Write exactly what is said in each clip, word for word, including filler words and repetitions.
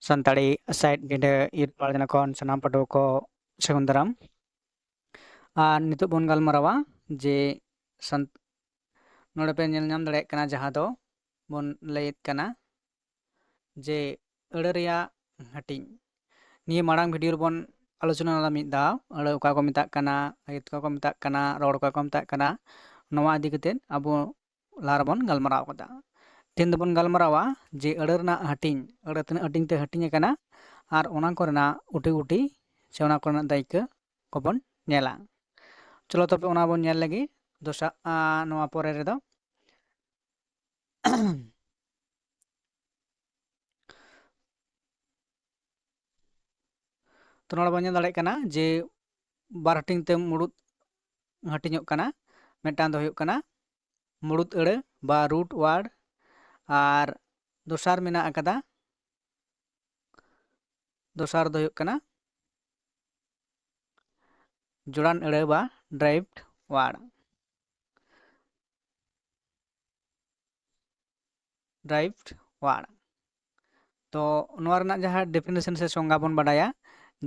Santali side ᱰᱤᱸᱰᱟᱹ YouTube ᱯᱟᱲᱟ ᱡᱟᱱᱟ ᱠᱷᱚᱱ ᱥᱟᱱᱟᱢ ᱯᱟᱹᱴᱷᱩᱣᱟᱹ ᱠᱚ ᱥᱟᱹᱜᱩᱱ ᱫᱟᱨᱟᱢ᱾ ᱟᱨ ᱱᱤᱛᱚᱜ ᱵᱚᱱ ᱜᱟᱞᱢᱟᱨᱟᱣᱟ ᱡᱮ ᱥᱟᱱ-, ᱱᱚᱰᱮ ᱯᱮ ᱧᱮᱞ ᱧᱟᱢ ᱫᱟᱲᱮᱭᱟᱜ ᱠᱟᱱᱟ, ᱡᱟᱦᱟᱸ ᱫᱚ ᱵᱚᱱ ᱞᱟᱹᱭᱮᱫ ᱠᱟᱱᱟ ᱡᱮ ᱟᱹᱲᱟᱹ ᱨᱮᱭᱟᱜ ᱦᱟᱹᱴᱤᱧ᱾ ᱱᱤᱭᱟᱹ ᱢᱟᱲᱟᱝ ᱵᱷᱤᱰᱤᱭᱳ ᱨᱮᱵᱚᱱ ᱟᱞᱳᱪᱚᱱᱟ ᱞᱮᱫᱟ ᱢᱤᱫ ᱫᱷᱟᱣ, ᱟᱹᱲᱟᱹ ᱚᱠᱟ ᱠᱚ ᱢᱮᱛᱟᱜ ᱠᱟᱱᱟ, ᱟᱹᱭᱟᱹᱛ ᱚᱠᱟ ᱠᱚ ᱢᱮᱛᱟᱜ ᱠᱟᱱᱟ, ᱨᱚᱲ ᱚᱠᱟ ᱠᱚ ᱢᱮᱛᱟᱜ ᱠᱟᱱᱟ, ᱱᱚᱣᱟ ᱤᱫᱤ ᱠᱟᱛᱮᱫ ᱟᱵᱚ ᱞᱟᱦᱟ ᱨᱮᱵᱚᱱ ᱜᱟᱞᱢᱟᱨᱟᱣ ᱠᱟᱫᱟ᱾ ᱛᱮᱦᱮᱧ ᱫᱚᱵᱚᱱ ᱜᱟᱞᱢᱟᱨᱟᱣᱟ ᱡᱮ ᱟᱹᱲᱟᱹ ᱨᱮᱱᱟᱜ ᱦᱟᱹᱴᱤᱧ, ᱟᱹᱲᱟᱹ ᱛᱤᱱᱟᱹᱜ ᱦᱟᱹᱴᱤᱧ ᱛᱮ ᱦᱟᱹᱴᱤᱧ ᱟᱠᱟᱱᱟ ᱟᱨ ᱚᱱᱟ ᱠᱚᱨᱮᱱᱟᱜ ᱩᱴᱤ ᱩᱴᱤ ᱥᱮ ᱚᱱᱟ ᱠᱚᱨᱮᱱᱟᱜ ᱫᱟᱹᱭᱠᱟᱹ ᱠᱚᱵᱚᱱ ᱧᱮᱞᱟ᱾ ᱪᱚᱞᱚ ᱛᱚᱵᱮ ᱚᱱᱟ ᱵᱚᱱ ᱧᱮᱞ ᱞᱮᱜᱮ ᱫᱚᱥᱟᱨ, ᱟ, ᱱᱚᱣᱟ ᱯᱚᱨᱮ ᱨᱮᱫᱚ᱾ ᱛᱚ ᱱᱚᱰᱮ ᱵᱚᱱ ᱧᱮᱞ ᱫᱟᱲᱮᱭᱟᱜ ᱠᱟᱱᱟ ᱡᱮ ᱵᱟᱨ ᱦᱟᱹᱴᱤᱧ ᱛᱮ ᱢᱩᱲᱩᱫ ᱦᱟᱹᱴᱤᱧᱚᱜ ᱠᱟᱱᱟ᱾ ᱢᱤᱫᱴᱟᱝ ᱫᱚ ᱦᱩᱭᱩᱜ ᱠᱟᱱᱟ ᱢᱩᱲᱩᱫ ᱟᱹᱲᱟᱹ ᱵᱟ ᱨᱩᱴ ᱣᱟᱨᱰ, ᱟᱨ ᱫᱚᱥᱟᱨ ᱢᱮᱱᱟᱜ ᱟᱠᱟᱫᱟ, ᱫᱚᱥᱟᱨ ᱫᱚ ᱦᱩᱭᱩᱜ ᱠᱟᱱᱟ ᱡᱚᱲᱟᱱ ᱟᱹᱲᱟᱹ ᱵᱟ ᱰᱮᱨᱟᱭᱤᱵᱷᱰ ᱣᱟᱨᱰ᱾ ᱰᱮᱨᱟᱭᱤᱵᱷᱰ ᱣᱟᱨᱰ᱾ ᱛᱚ ᱱᱚᱣᱟ ᱨᱮᱱᱟᱜ ᱡᱟᱦᱟᱸ ᱰᱮᱯᱷᱤᱱᱮᱥᱚᱱ ᱥᱮ ᱥᱚᱝᱜᱟ ᱵᱚᱱ ᱵᱟᱰᱟᱭᱟ,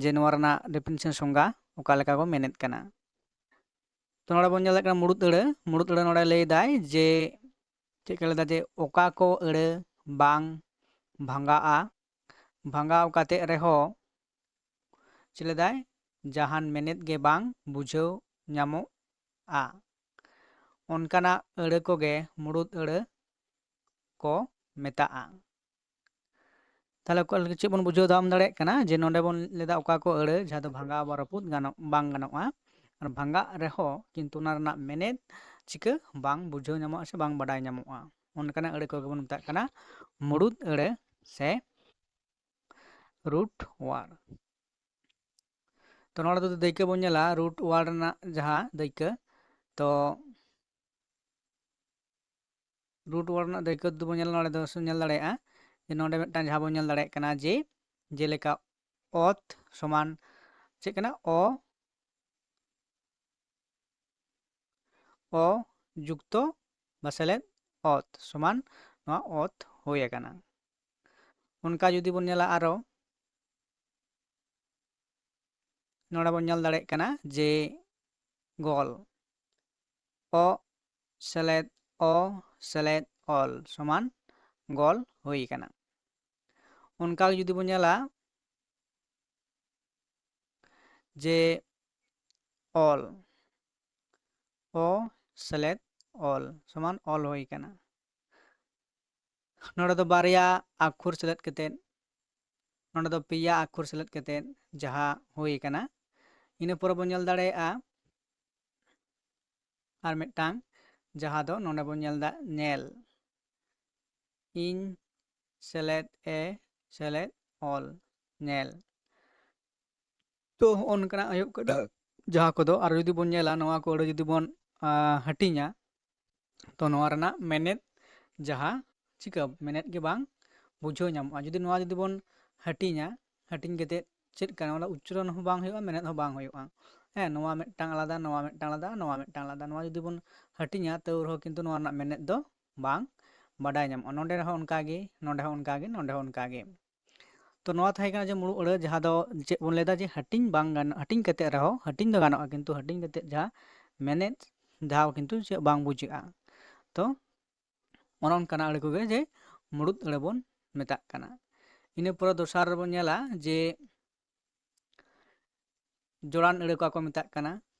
ᱡᱮ ᱱᱚᱣᱟ ᱨᱮᱱᱟᱜ ᱰᱮᱯᱷᱤᱱᱮᱥᱚᱱ ᱥᱚᱝᱜᱟ ᱚᱠᱟ ᱞᱮᱠᱟ ᱠᱚ ᱢᱮᱱᱮᱫ ᱠᱟᱱᱟ᱾ ᱛᱚ ᱱᱚᱰᱮ ᱵᱚᱱ ᱧᱮᱞᱮᱫ ᱠᱟᱱᱟ ᱢᱩᱲᱩᱫ ᱟᱹᱲᱟᱹ, ᱢᱩᱲᱩᱫ ᱟᱹᱲᱟᱹ ᱱᱚᱰᱮ ᱞᱟᱹᱭ ᱫᱟᱭ ᱡᱮ ᱪᱮᱫ ᱠᱚ ᱞᱟᱹᱭ ᱫᱟ, ᱡᱮ ᱚᱠᱟ ᱠᱚ ᱟᱹᱲᱟᱹ ᱵᱟᱝ ᱵᱷᱟᱸᱜᱟᱜᱼᱟ, ᱵᱷᱟᱸᱜᱟᱣ ᱠᱟᱛᱮ ᱨᱮᱦᱚᱸ ᱪᱮᱫ ᱞᱟᱹᱭ ᱫᱟᱭ, ᱡᱟᱦᱟᱱ ᱢᱮᱱᱮᱫ ᱜᱮ ᱵᱟᱝ ᱵᱩᱡᱷᱟᱹᱣ ᱧᱟᱢᱚᱜᱼᱟ, ᱚᱱᱠᱟᱱᱟᱜ ᱟᱹᱲᱟᱹ ᱠᱚᱜᱮ ᱢᱩᱲᱩᱫ ᱟᱹᱲᱟᱹ ᱠᱚ ᱢᱮᱛᱟᱜᱼᱟ᱾ ᱛᱟᱦᱞᱮ ᱚᱠᱟ ᱞᱮᱠᱟ ᱪᱮᱫ ᱵᱚᱱ ᱵᱩᱡᱷᱟᱹᱣ ᱫᱟᱢ ᱫᱟᱲᱮᱭᱟᱜ ᱠᱟᱱᱟ ᱡᱮ ᱱᱚᱰᱮ ᱵᱚᱱ ᱞᱟᱹᱭᱫᱟ ᱚᱠᱟ ᱠᱚ ᱟᱹᱲᱟᱹ ᱡᱟᱦᱟᱸ ᱫᱚ ᱵᱷᱟᱸᱜᱟᱣ ᱵᱟ ᱨᱟᱹᱯᱩᱫ ᱜᱟᱱᱚᱜ, ᱵᱟᱝ ᱜᱟᱱᱚᱜᱼᱟ, ᱟᱨ ᱵᱷᱟᱸᱜᱟᱜ ᱨᱮᱦᱚᱸ ᱠᱤᱱᱛᱩ ᱚᱱᱟ ᱨᱮᱱᱟᱜ ᱢᱮᱱᱮᱫ ᱪᱤᱠᱟᱹ ᱵᱟᱝ ᱵᱩᱡᱷᱟᱹᱣ ᱧᱟᱢᱚᱜᱼᱟ ᱥᱮ ᱵᱟᱝ ᱵᱟᱰᱟᱭ ᱧᱟᱢᱚᱜᱼᱟ, ᱚᱱᱠᱟᱱᱟᱜ ᱟᱹᱲᱟᱹ ᱠᱚᱜᱮ ᱵᱚᱱ ᱢᱮᱛᱟᱜ ᱠᱟᱱᱟ ᱢᱩᱲᱩᱫ ᱟᱹᱲᱟᱹ ᱥᱮ ᱨᱩᱴ ᱣᱟᱨᱰ᱾ ᱛᱚ ᱱᱚᱰᱮ ᱫᱚ ᱫᱟᱹᱭᱠᱟᱹ ᱵᱚᱱ ᱧᱮᱞᱟ ᱨᱩᱴ ᱣᱟᱨᱰ ᱨᱮᱱᱟᱜ ᱡᱟᱦᱟᱸ ᱫᱟᱹᱭᱠᱟᱹ, ᱛᱚ ᱨᱩᱴ ᱣᱟᱨᱰ ᱨᱮᱱᱟᱜ ᱫᱟᱹᱭᱠᱟᱹ ᱫᱚᱵᱚᱱ ᱧᱮᱞ, ᱱᱚᱰᱮ ᱫᱚ ᱧᱮᱞ ᱫᱟᱲᱮᱭᱟᱜᱼᱟ ᱡᱮ ᱱᱚᱰᱮ ᱢᱤᱫᱴᱟᱝ ᱡᱟᱦᱟᱸ ᱵᱚᱱ ᱧᱮᱞ ᱫᱟᱲᱮᱭᱟᱜ ᱠᱟᱱᱟ ᱡᱮ ᱡᱮᱞᱮᱠᱟ ᱚᱛ ᱥᱚᱢᱟᱱ ᱪᱮᱫ ᱠᱟᱱᱟ? ᱚ, ᱚ ᱡᱩᱠᱛᱚ ᱵᱟ ᱥᱮᱞᱮᱫ ᱚᱛ ᱥᱚᱢᱟᱱ ᱱᱚᱣᱟ ᱚᱛ ᱦᱩᱭ ᱟᱠᱟᱱᱟ᱾ ᱚᱱᱠᱟ ᱡᱩᱫᱤ ᱵᱚᱱ ᱧᱮᱞᱟ ᱟᱨᱚ, ᱱᱚᱰᱮ ᱵᱚᱱ ᱧᱮᱞ ᱫᱟᱲᱮᱭᱟᱜ ᱠᱟᱱᱟ ᱡᱮ ᱜᱚᱞ, ᱚ ᱥᱮᱞᱮᱫ ᱚ ᱥᱮᱞᱮᱫ ᱚᱞ ᱥᱚᱢᱟᱱ ᱜᱚᱞ ᱦᱩᱭ ᱠᱟᱱᱟ᱾ ᱚᱱᱠᱟ ᱜᱮ ᱡᱩᱫᱤ ᱵᱚᱱ ᱧᱮᱞᱟ ᱡᱮ ᱚᱞ, ᱚ ᱥᱮᱞᱮᱫ ᱚᱞ ᱥᱚᱢᱟᱱ ᱚᱞ ᱦᱩᱭ ᱠᱟᱱᱟ᱾ ᱱᱚᱰᱮ ᱫᱚ ᱵᱟᱨᱭᱟ ᱟᱠᱷᱚᱨ ᱥᱮᱞᱮᱫ ᱠᱟᱛᱮᱫ, ᱱᱚᱰᱮ ᱫᱚ ᱯᱮᱭᱟ ᱟᱠᱷᱚᱨ ᱥᱮᱞᱮᱫ ᱠᱟᱛᱮᱫ ᱡᱟᱦᱟᱸ ᱦᱩᱭ ᱠᱟᱱᱟ᱾ ᱤᱱᱟᱹ ᱯᱚᱨᱮ ᱵᱚᱱ ᱧᱮᱞ ᱫᱟᱲᱮᱭᱟᱜᱼᱟ ᱟᱨ ᱢᱤᱫᱴᱟᱝ, ᱡᱟᱦᱟᱸ ᱫᱚ ᱱᱚᱰᱮ ᱵᱚᱱ ᱧᱮᱞ ᱮᱫᱟ ᱧᱮᱞ, ᱤᱧ ᱥᱮᱞᱮᱫ ᱮ ᱥᱮᱞᱮᱫ ᱚᱞ ᱧᱮᱞ᱾ ᱛᱚ ᱦᱚᱸᱜᱼᱚ ᱱᱚᱝᱠᱟᱱᱟᱜ ᱦᱩᱭᱩᱜ ᱠᱟᱱᱟ ᱡᱟᱦᱟᱸ ᱠᱚᱫᱚ᱾ ᱟᱨ ᱡᱩᱫᱤ ᱵᱚᱱ ᱧᱮᱞᱟ ᱱᱚᱣᱟ ᱠᱚ ᱟᱹᱲᱟᱹ ᱡᱩᱫᱤ ᱵᱚᱱ ᱟᱸ, ᱦᱟᱹᱴᱤᱧᱟ, ᱛᱚ ᱱᱚᱣᱟ ᱨᱮᱱᱟᱜ ᱢᱮᱱᱮᱫ ᱡᱟᱦᱟᱸ ᱪᱤᱠᱟᱹ ᱢᱮᱱᱮᱫ ᱜᱮ ᱵᱟᱝ ᱵᱩᱡᱷᱟᱹᱣ ᱧᱟᱢᱚᱜᱼᱟ᱾ ᱡᱩᱫᱤ ᱱᱚᱣᱟ ᱡᱩᱫᱤ ᱵᱚᱱ ᱦᱟᱹᱴᱤᱧᱟ, ᱦᱟᱹᱴᱤᱧ ᱠᱟᱛᱮᱫ ᱪᱮᱫ ᱠᱟᱱᱟ, ᱚᱱᱟ ᱩᱪᱪᱟᱨᱚᱱ ᱦᱚᱸ ᱵᱟᱝ ᱦᱩᱭᱩᱜᱼᱟ, ᱢᱮᱱᱮᱫ ᱦᱚᱸ ᱵᱟᱝ ᱦᱩᱭᱩᱜᱼᱟ᱾ ᱦᱮᱸ, ᱱᱚᱣᱟ ᱢᱤᱫᱴᱟᱝ ᱟᱞᱟᱫᱟ, ᱱᱚᱣᱟ ᱢᱤᱫᱴᱟᱝ ᱟᱞᱟᱫᱟ, ᱱᱚᱣᱟ ᱡᱩᱫᱤ ᱵᱚᱱ ᱦᱟᱹᱴᱤᱧᱟ, ᱛᱟᱹᱣ ᱨᱮᱦᱚᱸ ᱠᱤᱱᱛᱩ ᱱᱚᱣᱟ ᱨᱮᱱᱟᱜ ᱢᱮᱱᱮᱫ ᱫᱚ ᱵᱟᱝ ᱵᱟᱰᱟᱭ ᱧᱟᱢᱚᱜᱼᱟ᱾ ᱱᱚᱰᱮ ᱨᱮᱦᱚᱸ ᱚᱱᱠᱟᱜᱮ, ᱱᱚᱰᱮ ᱦᱚᱸ ᱚᱱᱠᱟᱜᱮ, ᱱᱚᱰᱮ ᱦᱚᱸ ᱚᱱᱠᱟᱜᱮ᱾ ᱛᱚ ᱱᱚᱣᱟ ᱛᱟᱦᱮᱸ ᱠᱟᱱᱟ ᱡᱮ ᱢᱩᱲᱩᱫ ᱟᱹᱲᱟᱹ, ᱡᱟᱦᱟᱸ ᱫᱚ ᱪᱮᱫ ᱵᱚᱱ ᱞᱟᱹᱭᱫᱟ ᱡᱮ ᱦᱟᱹᱴᱤᱧ ᱵᱟᱝ ᱜᱟᱱᱚᱜ, ᱦᱟᱹᱴᱤᱧ ᱠᱟᱛᱮᱫ ᱨᱮᱦᱚᱸ, ᱦᱟᱹᱴᱤᱧ ᱫᱚ ᱜᱟᱱᱚᱜᱼᱟ, ᱠᱤᱱᱛᱩ ᱦᱟᱹᱴᱤᱧ ᱠᱟᱛᱮᱫ ᱡᱟᱦᱟᱸ ᱢᱮᱱᱮᱫ ᱡᱟᱦᱟᱸ ᱠᱤᱱᱛᱩ ᱪᱮᱫ ᱵᱟᱝ ᱵᱩᱡᱷᱟᱹᱜᱼᱟ᱾ ᱛᱚ ᱚᱱᱮ ᱚᱱᱠᱟᱱᱟᱜ ᱟᱹᱲᱟᱹ ᱠᱚᱜᱮ ᱡᱮ ᱢᱩᱲᱩᱫ ᱟᱹᱲᱟᱹ ᱵᱚᱱ ᱢᱮᱛᱟᱜ ᱠᱟᱱᱟ᱾ ᱤᱱᱟᱹ ᱯᱚᱨᱮ ᱫᱚᱥᱟᱨ ᱨᱮᱵᱚᱱ ᱧᱮᱞᱟ ᱡᱮ ᱡᱚᱲᱟᱱ ᱟᱹᱲᱟᱹ ᱚᱠᱟ ᱠᱚ ᱢᱮᱛᱟᱜ ᱠᱟᱱᱟ᱾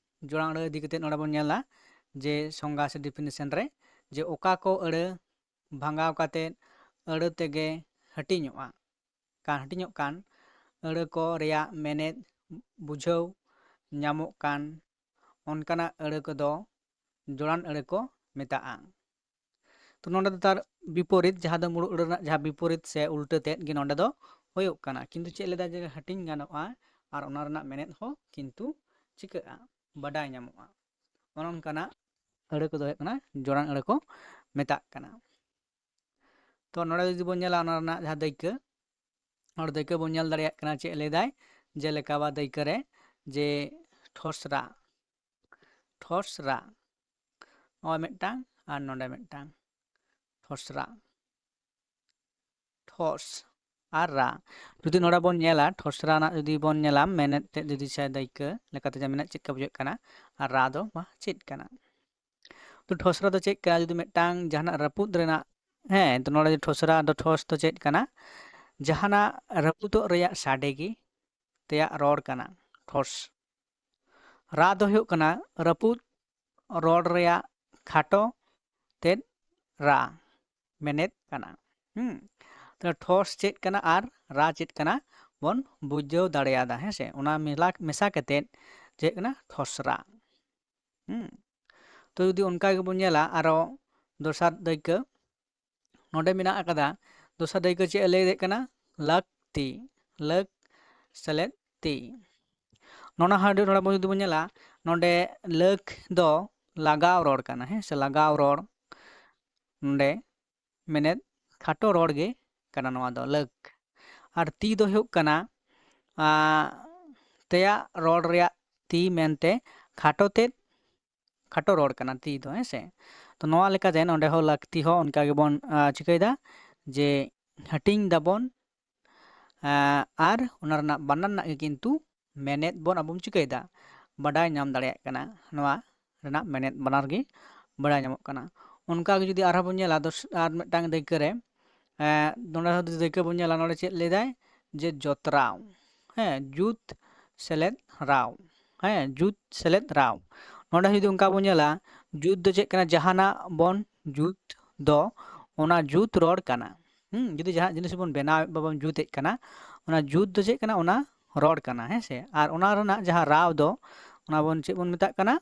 ᱡᱚᱲᱟᱱ ᱟᱹᱲᱟᱹ ᱤᱫᱤ ᱠᱟᱛᱮᱫ ᱱᱚᱰᱮ ᱵᱚᱱ ᱧᱮᱞᱟ ᱡᱮ ᱥᱚᱝᱜᱟ ᱥᱮ ᱰᱤᱯᱷᱤᱱᱤᱥᱚᱱ ᱨᱮ ᱡᱮ ᱚᱠᱟ ᱠᱚ ᱟᱹᱲᱟᱹ ᱵᱷᱟᱸᱜᱟᱣ ᱠᱟᱛᱮᱫ ᱟᱹᱲᱟᱹ ᱛᱮᱜᱮ ᱦᱟᱹᱴᱤᱧᱚᱜᱼᱟ, ᱠᱟᱱ ᱦᱟᱹᱴᱤᱧᱚᱜ ᱠᱟᱱ ᱟᱹᱲᱟᱹ ᱠᱚ ᱨᱮᱭᱟᱜ ᱢᱮᱱᱮᱫ ᱵᱩᱡᱷᱟᱹᱣ ᱧᱟᱢᱚᱜ ᱠᱟᱱ ᱚᱱᱠᱟᱱᱟᱜ ᱟᱹᱲᱟᱹ ᱠᱚᱫᱚ ᱡᱚᱲᱟᱱ ᱟᱹᱲᱟᱹ ᱠᱚ ᱢᱮᱛᱟᱜᱼᱟ᱾ ᱛᱚ ᱱᱚᱰᱮ ᱫᱚ ᱛᱟᱨ ᱵᱤᱯᱚᱨᱤᱛ, ᱡᱟᱦᱟᱸ ᱫᱚ ᱢᱩᱲᱩᱫ ᱟᱹᱲᱟᱹ ᱨᱮᱱᱟᱜ ᱡᱟᱦᱟᱸ ᱵᱤᱯᱚᱨᱤᱛ ᱥᱮ ᱩᱞᱴᱟᱹ ᱛᱮᱫ ᱜᱮ ᱱᱚᱰᱮ ᱫᱚ ᱦᱩᱭᱩᱜ ᱠᱟᱱᱟ᱾ ᱠᱤᱱᱛᱩ ᱪᱮᱫ ᱞᱮᱫᱟ ᱡᱮ ᱦᱟᱹᱴᱤᱧ ᱜᱟᱱᱚᱜᱼᱟ ᱟᱨ ᱚᱱᱟ ᱨᱮᱱᱟᱜ ᱢᱮᱱᱮᱫ ᱦᱚᱸ ᱠᱤᱱᱛᱩ ᱪᱤᱠᱟᱹᱜᱼᱟ, ᱵᱟᱰᱟᱭ ᱧᱟᱢᱚᱜᱼᱟ᱾ ᱚᱱᱮ ᱚᱱᱠᱟᱱᱟᱜ ᱟᱹᱲᱟᱹ ᱠᱚᱫᱚ ᱦᱩᱭᱩᱜ ᱠᱟᱱᱟ ᱡᱚᱲᱟᱱ ᱟᱹᱲᱟᱹ ᱠᱚ ᱢᱮᱛᱟᱜ ᱠᱟᱱᱟ᱾ ᱛᱚ ᱱᱚᱰᱮ ᱡᱩᱫᱤ ᱵᱚᱱ ᱧᱮᱞᱟ ᱚᱱᱟ ᱨᱮᱱᱟᱜ ᱡᱟᱦᱟᱸ ᱫᱟᱹᱭᱠᱟᱹ, ᱱᱚᱰᱮ ᱫᱟᱹᱭᱠᱟᱹ ᱵᱚᱱ ᱧᱮᱞ ᱫᱟᱲᱮᱭᱟᱜ ᱠᱟᱱᱟ ᱪᱮᱫ ᱞᱟᱹᱭᱫᱟᱭ, ᱡᱮᱞᱮᱠᱟ ᱵᱟ ᱫᱟᱹᱭᱠᱟᱹ ᱨᱮ ᱡᱮ ᱴᱷᱚᱥᱨᱟ, ᱴᱷᱚᱥᱨᱟ, ᱱᱚᱜᱼᱚᱭ ᱢᱤᱫᱴᱟᱝ ᱟᱨ ᱱᱚᱰᱮ ᱢᱤᱫᱴᱟᱝ ᱴᱷᱚᱥᱨᱟ, ᱴᱷᱚᱥ, ᱟᱨ ᱨᱟ᱾ ᱡᱩᱫᱤ ᱱᱚᱰᱮ ᱵᱚᱱ ᱧᱮᱞᱟ, ᱴᱷᱚᱥᱨᱟ ᱨᱮᱱᱟᱜ ᱡᱩᱫᱤ ᱵᱚᱱ ᱧᱮᱞᱟ, ᱢᱮᱱᱮᱫ ᱛᱮᱫ ᱡᱩᱫᱤ ᱥᱮ ᱫᱟᱹᱭᱠᱟᱹ ᱞᱮᱠᱟᱛᱮ ᱡᱮ ᱢᱮᱱᱮᱫ ᱪᱮᱫ ᱞᱮᱠᱟ ᱵᱩᱡᱷᱟᱹᱜ ᱠᱟᱱᱟ, ᱟᱨ ᱨᱟ ᱫᱚ ᱢᱟ ᱪᱮᱫ ᱠᱟᱱᱟ? ᱛᱚ ᱴᱷᱚᱥᱨᱟ ᱫᱚ ᱪᱮᱫ ᱠᱟᱱᱟ? ᱡᱩᱫᱤ ᱢᱤᱫᱴᱟᱝ ᱡᱟᱦᱟᱱᱟᱜ ᱨᱟᱹᱯᱩᱫ ᱨᱮᱱᱟᱜ, ᱦᱮᱸ, ᱛᱚ ᱱᱚᱰᱮ ᱴᱷᱚᱥᱨᱟ ᱫᱚ, ᱴᱷᱚᱥ ᱫᱚ ᱪᱮᱫ ᱠᱟᱱᱟ? ᱡᱟᱦᱟᱱᱟᱜ ᱨᱟᱹᱯᱩᱫᱚᱜ ᱨᱮᱭᱟᱜ ᱥᱟᱰᱮ ᱜᱮ ᱛᱮᱭᱟᱜ ᱨᱚᱲ ᱠᱟᱱᱟ ᱴᱷᱚᱥ᱾ ᱨᱟ ᱫᱚ ᱦᱩᱭᱩᱜ ᱠᱟᱱᱟ ᱨᱟᱹᱯᱩᱫ ᱨᱚᱲ ᱨᱮᱭᱟᱜ ᱠᱷᱟᱴᱚ ᱛᱮᱫ ᱨᱟ, ᱢᱮᱱᱮᱫ ᱠᱟᱱᱟ᱾ ᱦᱩᱸ, ᱛᱟᱦᱞᱮ ᱴᱷᱚᱥ ᱪᱮᱫ ᱠᱟᱱᱟ ᱟᱨ ᱨᱟ ᱪᱮᱫ ᱠᱟᱱᱟ ᱵᱚᱱ ᱵᱩᱡᱷᱟᱹᱣ ᱫᱟᱲᱮᱭᱟᱫᱟ, ᱦᱮᱸ ᱥᱮ? ᱚᱱᱟ ᱢᱮᱞᱟ, ᱢᱮᱥᱟ ᱠᱟᱛᱮᱫ ᱪᱮᱫ ᱠᱟᱱᱟ? ᱴᱷᱚᱥᱨᱟ᱾ ᱦᱩᱸ, ᱛᱚ ᱡᱩᱫᱤ ᱚᱱᱠᱟ ᱜᱮᱵᱚᱱ ᱧᱮᱞᱟ, ᱟᱨᱚ ᱫᱚᱥᱟᱨ ᱫᱟᱹᱭᱠᱟᱹ ᱱᱚᱰᱮ ᱢᱮᱱᱟᱜ ᱟᱠᱟᱫᱟ, ᱫᱚᱥᱟᱨ ᱫᱟᱹᱭᱠᱟᱹ ᱪᱮᱫ ᱮ ᱞᱟᱹᱭᱮᱫ ᱠᱟᱱᱟ? ᱞᱟᱹᱠᱛᱤ, ᱞᱟᱹᱠ ᱥᱮᱞᱮᱫ ᱛᱤ᱾ ᱱᱚᱣᱟ ᱦᱚᱸ ᱱᱚᱰᱮ ᱵᱚᱱ ᱡᱩᱫᱤ ᱵᱚᱱ ᱧᱮᱞᱟ, ᱱᱚᱰᱮ ᱞᱟᱹᱠ ᱫᱚ ᱞᱟᱜᱟᱣ ᱨᱚᱲ ᱠᱟᱱᱟ, ᱦᱮᱸ ᱥᱮ? ᱞᱟᱜᱟᱣ ᱨᱚᱲ, ᱱᱚᱰᱮ ᱢᱮᱱᱮᱫ ᱠᱷᱟᱴᱚ ᱨᱚᱲ ᱜᱮ ᱠᱟᱱᱟ ᱱᱚᱣᱟ ᱫᱚ, ᱞᱟᱹᱠ᱾ ᱟᱨ ᱛᱤ ᱫᱚ ᱦᱩᱭᱩᱜ ᱠᱟᱱᱟ, ᱟᱸ, ᱛᱮᱭᱟᱜ ᱨᱚᱲ ᱨᱮᱭᱟᱜ ᱛᱤ ᱢᱮᱱᱛᱮ ᱠᱷᱟᱴᱚ ᱛᱮᱫ, ᱠᱷᱟᱴᱚ ᱨᱚᱲ ᱠᱟᱱᱟ ᱛᱤ ᱫᱚ, ᱦᱮᱸ ᱥᱮ? ᱛᱚ ᱱᱚᱣᱟ ᱞᱮᱠᱟᱛᱮ ᱱᱚᱰᱮ ᱦᱚᱸ ᱞᱟᱹᱠᱛᱤ ᱦᱚᱸ ᱚᱱᱠᱟ ᱜᱮᱵᱚᱱ, ᱟᱸ, ᱪᱤᱠᱟᱹᱭᱮᱫᱟ ᱡᱮ ᱦᱟᱹᱴᱤᱧ ᱫᱟᱵᱚᱱ, ᱟᱸ, ᱟᱨ ᱚᱱᱟ ᱨᱮᱱᱟᱜ ᱵᱟᱱᱟᱨ ᱨᱮᱱᱟᱜ ᱜᱮ ᱠᱤᱱᱛᱩ ᱢᱮᱱᱮᱫ ᱵᱚᱱ ᱟᱵᱚ ᱵᱚᱱ ᱪᱤᱠᱟᱹᱭᱮᱫᱟ, ᱵᱟᱰᱟᱭ ᱧᱟᱢ ᱫᱟᱲᱮᱭᱟᱜ ᱠᱟᱱᱟ, ᱱᱚᱣᱟ ᱨᱮᱱᱟᱜ ᱢᱮᱱᱮᱫ ᱵᱟᱱᱟᱨ ᱜᱮ ᱵᱟᱰᱟᱭ ᱧᱟᱢᱚᱜ ᱠᱟᱱᱟ᱾ ᱚᱱᱠᱟ ᱜᱮ ᱡᱩᱫᱤ ᱟᱨᱦᱚᱸ ᱵᱚᱱ ᱧᱮᱞᱟ, ᱫᱚᱥ-, ᱟᱨ ᱢᱤᱫᱴᱟᱝ ᱫᱟᱹᱭᱠᱟᱹ ᱨᱮ, ᱮᱸ, ᱱᱚᱰᱮ ᱦᱚᱸ ᱡᱩᱫᱤ ᱫᱟᱹᱭᱠᱟᱹ ᱵᱚᱱ ᱧᱮᱞᱟ, ᱱᱚᱰᱮ ᱪᱮᱫ ᱞᱟᱹᱭᱫᱟᱭ? ᱡᱮ ᱡᱚᱛᱨᱟᱣ, ᱦᱮᱸ, ᱡᱩᱛ ᱥᱮᱞᱮᱫ ᱨᱟᱣ, ᱦᱮᱸ, ᱡᱩᱛ ᱥᱮᱞᱮᱫ ᱨᱟᱣ᱾ ᱱᱚᱰᱮ ᱡᱩᱫᱤ ᱚᱱᱠᱟ ᱵᱚᱱ ᱧᱮᱞᱟ, ᱡᱩᱛ ᱫᱚ ᱪᱮᱫ ᱠᱟᱱᱟ? ᱡᱟᱦᱟᱱᱟᱜ ᱵᱚᱱ ᱡᱩᱛ ᱫᱚ, ᱚᱱᱟ ᱡᱩᱛ ᱨᱚᱲ ᱠᱟᱱᱟ᱾ ᱦᱩᱸ, ᱡᱩᱫᱤ ᱡᱟᱦᱟᱸ ᱡᱤᱱᱤᱥ ᱵᱚᱱ ᱵᱮᱱᱟᱣ, ᱵᱟᱵᱚᱱ ᱡᱩᱛᱮᱫ ᱠᱟᱱᱟ, ᱚᱱᱟ ᱡᱩᱛ ᱫᱚ ᱪᱮᱫ ᱠᱟᱱᱟ? ᱚᱱᱟ ᱨᱚᱲ ᱠᱟᱱᱟ, ᱦᱮᱸ ᱥᱮ? ᱟᱨ ᱚᱱᱟ ᱨᱮᱱᱟᱜ ᱡᱟᱦᱟᱸ ᱨᱟᱣ ᱫᱚ, ᱚᱱᱟ ᱵᱚᱱ ᱪᱮᱫ ᱵᱚᱱ ᱢᱮᱛᱟᱜ ᱠᱟᱱᱟ?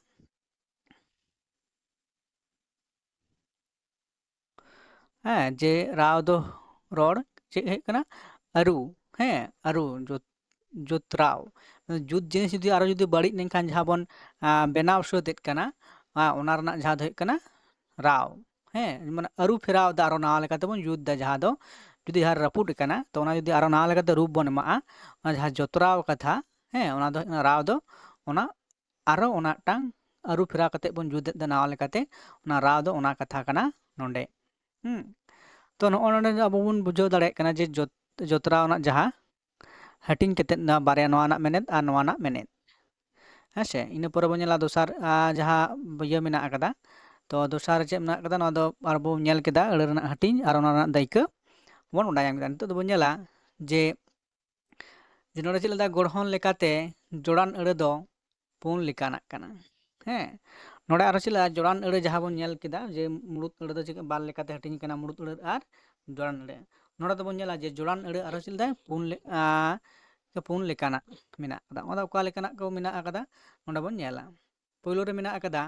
ᱦᱮᱸ, ᱡᱮ ᱨᱟᱣ ᱫᱚ ᱨᱚᱲ ᱪᱮᱫ ᱦᱩᱭᱩᱜ ᱠᱟᱱᱟ? ᱟᱹᱨᱩ, ᱦᱮᱸ, ᱟᱹᱨᱩ, ᱡᱩᱛ, ᱡᱩᱛᱨᱟᱣ᱾ ᱡᱩᱛ ᱡᱤᱱᱤᱥ ᱡᱩᱫᱤ ᱟᱨᱚ ᱡᱩᱫᱤ ᱵᱟᱹᱲᱤᱡ ᱞᱮᱱᱠᱷᱟᱱ ᱡᱟᱦᱟᱸ ᱵᱚᱱ, ᱟᱸ, ᱵᱮᱱᱟᱣ ᱥᱟᱹᱛᱮᱫ ᱠᱟᱱᱟ, ᱟᱸ, ᱚᱱᱟ ᱨᱮᱱᱟᱜ ᱡᱟᱦᱟᱸ ᱫᱚ ᱦᱩᱭᱩᱜ ᱠᱟᱱᱟ ᱨᱟᱣ᱾ ᱦᱮᱸ, ᱢᱟᱱᱮ ᱟᱹᱨᱩ ᱯᱷᱮᱨᱟᱣ ᱫᱟ, ᱟᱨᱚ ᱱᱟᱣᱟ ᱞᱮᱠᱟᱛᱮ ᱵᱚᱱ ᱡᱩᱛ ᱫᱟ, ᱡᱟᱦᱟᱸ ᱫᱚ ᱡᱩᱫᱤ ᱡᱟᱦᱟᱸ ᱨᱟᱹᱯᱩᱫ ᱟᱠᱟᱱᱟ, ᱛᱚ ᱚᱱᱟ ᱡᱩᱫᱤ ᱟᱨᱚ ᱱᱟᱣᱟ ᱞᱮᱠᱟᱛᱮ ᱨᱩᱯ ᱵᱚᱱ ᱮᱢᱟᱜᱼᱟ, ᱚᱱᱟ ᱡᱟᱦᱟᱸ ᱡᱚᱛᱨᱟᱣ ᱠᱟᱛᱷᱟ, ᱦᱮᱸ, ᱚᱱᱟ ᱫᱚ ᱦᱩᱭᱩᱜ ᱠᱟᱱᱟ ᱨᱟᱣ ᱫᱚ ᱚᱱᱟ ᱟᱨᱚ ᱚᱱᱟ ᱢᱤᱫᱴᱟᱝ ᱟᱹᱨᱩ ᱯᱷᱮᱨᱟᱣ ᱠᱟᱛᱮ ᱵᱚᱱ ᱡᱩᱛ ᱮᱫ ᱫᱟ ᱱᱟᱣᱟ ᱞᱮᱠᱟᱛᱮ, ᱚᱱᱟ ᱨᱟᱣ ᱫᱚ ᱚᱱᱟ ᱠᱟᱛᱷᱟ ᱠᱟᱱᱟ ᱱᱚᱰᱮ᱾ ᱦᱩᱸ, ᱛᱚ ᱱᱚᱜᱼᱚ ᱱᱚᱰᱮ ᱫᱚ ᱟᱵᱚ ᱵᱚᱱ ᱵᱩᱡᱷᱟᱹᱣ ᱫᱟᱲᱮᱭᱟᱜ ᱠᱟᱱᱟ ᱡᱮ ᱡᱚᱛ-, ᱡᱚᱛᱨᱟᱣ ᱨᱮᱱᱟᱜ ᱡᱟᱦᱟᱸ ᱦᱟᱹᱴᱤᱧ ᱠᱟᱛᱮᱫ ᱱᱚᱣᱟ ᱵᱟᱨᱭᱟ, ᱱᱚᱣᱟ ᱨᱮᱱᱟᱜ ᱢᱮᱱᱮᱫ ᱟᱨ ᱱᱚᱣᱟ ᱨᱮᱱᱟᱜ ᱢᱮᱱᱮᱫ᱾ ᱦᱮᱸ ᱥᱮ? ᱤᱱᱟᱹ ᱯᱚᱨᱮ ᱵᱚᱱ ᱧᱮᱞᱟ ᱫᱚᱥᱟᱨ, ᱟᱨ, ᱡᱟᱦᱟᱸ ᱤᱭᱟᱹ ᱢᱮᱱᱟᱜ ᱟᱠᱟᱫᱟ᱾ ᱛᱚ ᱫᱚᱥᱟᱨ ᱨᱮ ᱪᱮᱫ ᱢᱮᱱᱟᱜ ᱟᱠᱟᱫᱟ, ᱱᱚᱣᱟ ᱫᱚ ᱟᱨ ᱵᱚᱱ ᱧᱮᱞ ᱠᱮᱫᱟ, ᱟᱹᱲᱟᱹ ᱨᱮᱱᱟᱜ ᱦᱟᱹᱴᱤᱧ ᱟᱨ ᱚᱱᱟ ᱨᱮᱱᱟᱜ ᱫᱟᱹᱭᱠᱟᱹ ᱵᱚᱱ ᱵᱟᱰᱟᱭ ᱧᱟᱢ ᱠᱮᱫᱟ᱾ ᱱᱤᱛᱚᱜ ᱫᱚᱵᱚᱱ ᱧᱮᱞᱟ ᱡᱮ, ᱡᱮ ᱱᱚᱰᱮ ᱪᱮᱫ ᱞᱮᱠᱟ ᱜᱚᱲᱦᱚᱱ ᱞᱮᱠᱟᱛᱮ ᱡᱚᱲᱟᱱ ᱟᱹᱲᱟᱹ ᱫᱚ ᱯᱩᱱ ᱞᱮᱠᱟᱱᱟᱜ ᱠᱟᱱᱟ᱾ ᱦᱮᱸ, ᱱᱚᱰᱮ ᱟᱨᱚ ᱪᱮᱫ ᱞᱮᱠᱟ ᱡᱚᱲᱟᱱ ᱟᱹᱲᱟᱹ ᱡᱟᱦᱟᱸ ᱵᱚᱱ ᱧᱮᱞ ᱠᱮᱫᱟ, ᱡᱮ ᱢᱩᱲᱩᱫ ᱟᱹᱲᱟᱹ ᱫᱚ ᱪᱮᱫ ᱵᱟᱨ ᱞᱮᱠᱟᱛᱮ ᱦᱟᱹᱴᱤᱧ ᱠᱟᱱᱟ, ᱢᱩᱲᱩᱫ ᱟᱹᱲᱟᱹ ᱟᱨ ᱡᱚᱲᱟᱱ ᱟᱹᱲᱟᱹ᱾ ᱱᱚᱰᱮ ᱫᱚᱵᱚᱱ ᱧᱮᱞᱟ ᱡᱮ ᱡᱚᱲᱟᱱ ᱟᱹᱲᱟᱹ ᱟᱨᱚ ᱪᱮᱫ ᱞᱮᱠᱟ ᱯᱩᱱ ᱞᱮ-, ᱟ, ᱯᱩᱱ ᱞᱮᱠᱟᱱᱟᱜ ᱢᱮᱱᱟᱜ ᱟᱠᱟᱫᱟ᱾ ᱚᱱᱟ ᱫᱚ ᱚᱠᱟ ᱞᱮᱠᱟᱱᱟᱜ ᱠᱚ ᱢᱮᱱᱟᱜ ᱟᱠᱟᱫᱟ, ᱱᱚᱰᱮ ᱵᱚᱱ ᱧᱮᱞᱟ᱾ ᱯᱳᱭᱞᱳ ᱨᱮ ᱢᱮᱱᱟᱜ ᱟᱠᱟᱫᱟ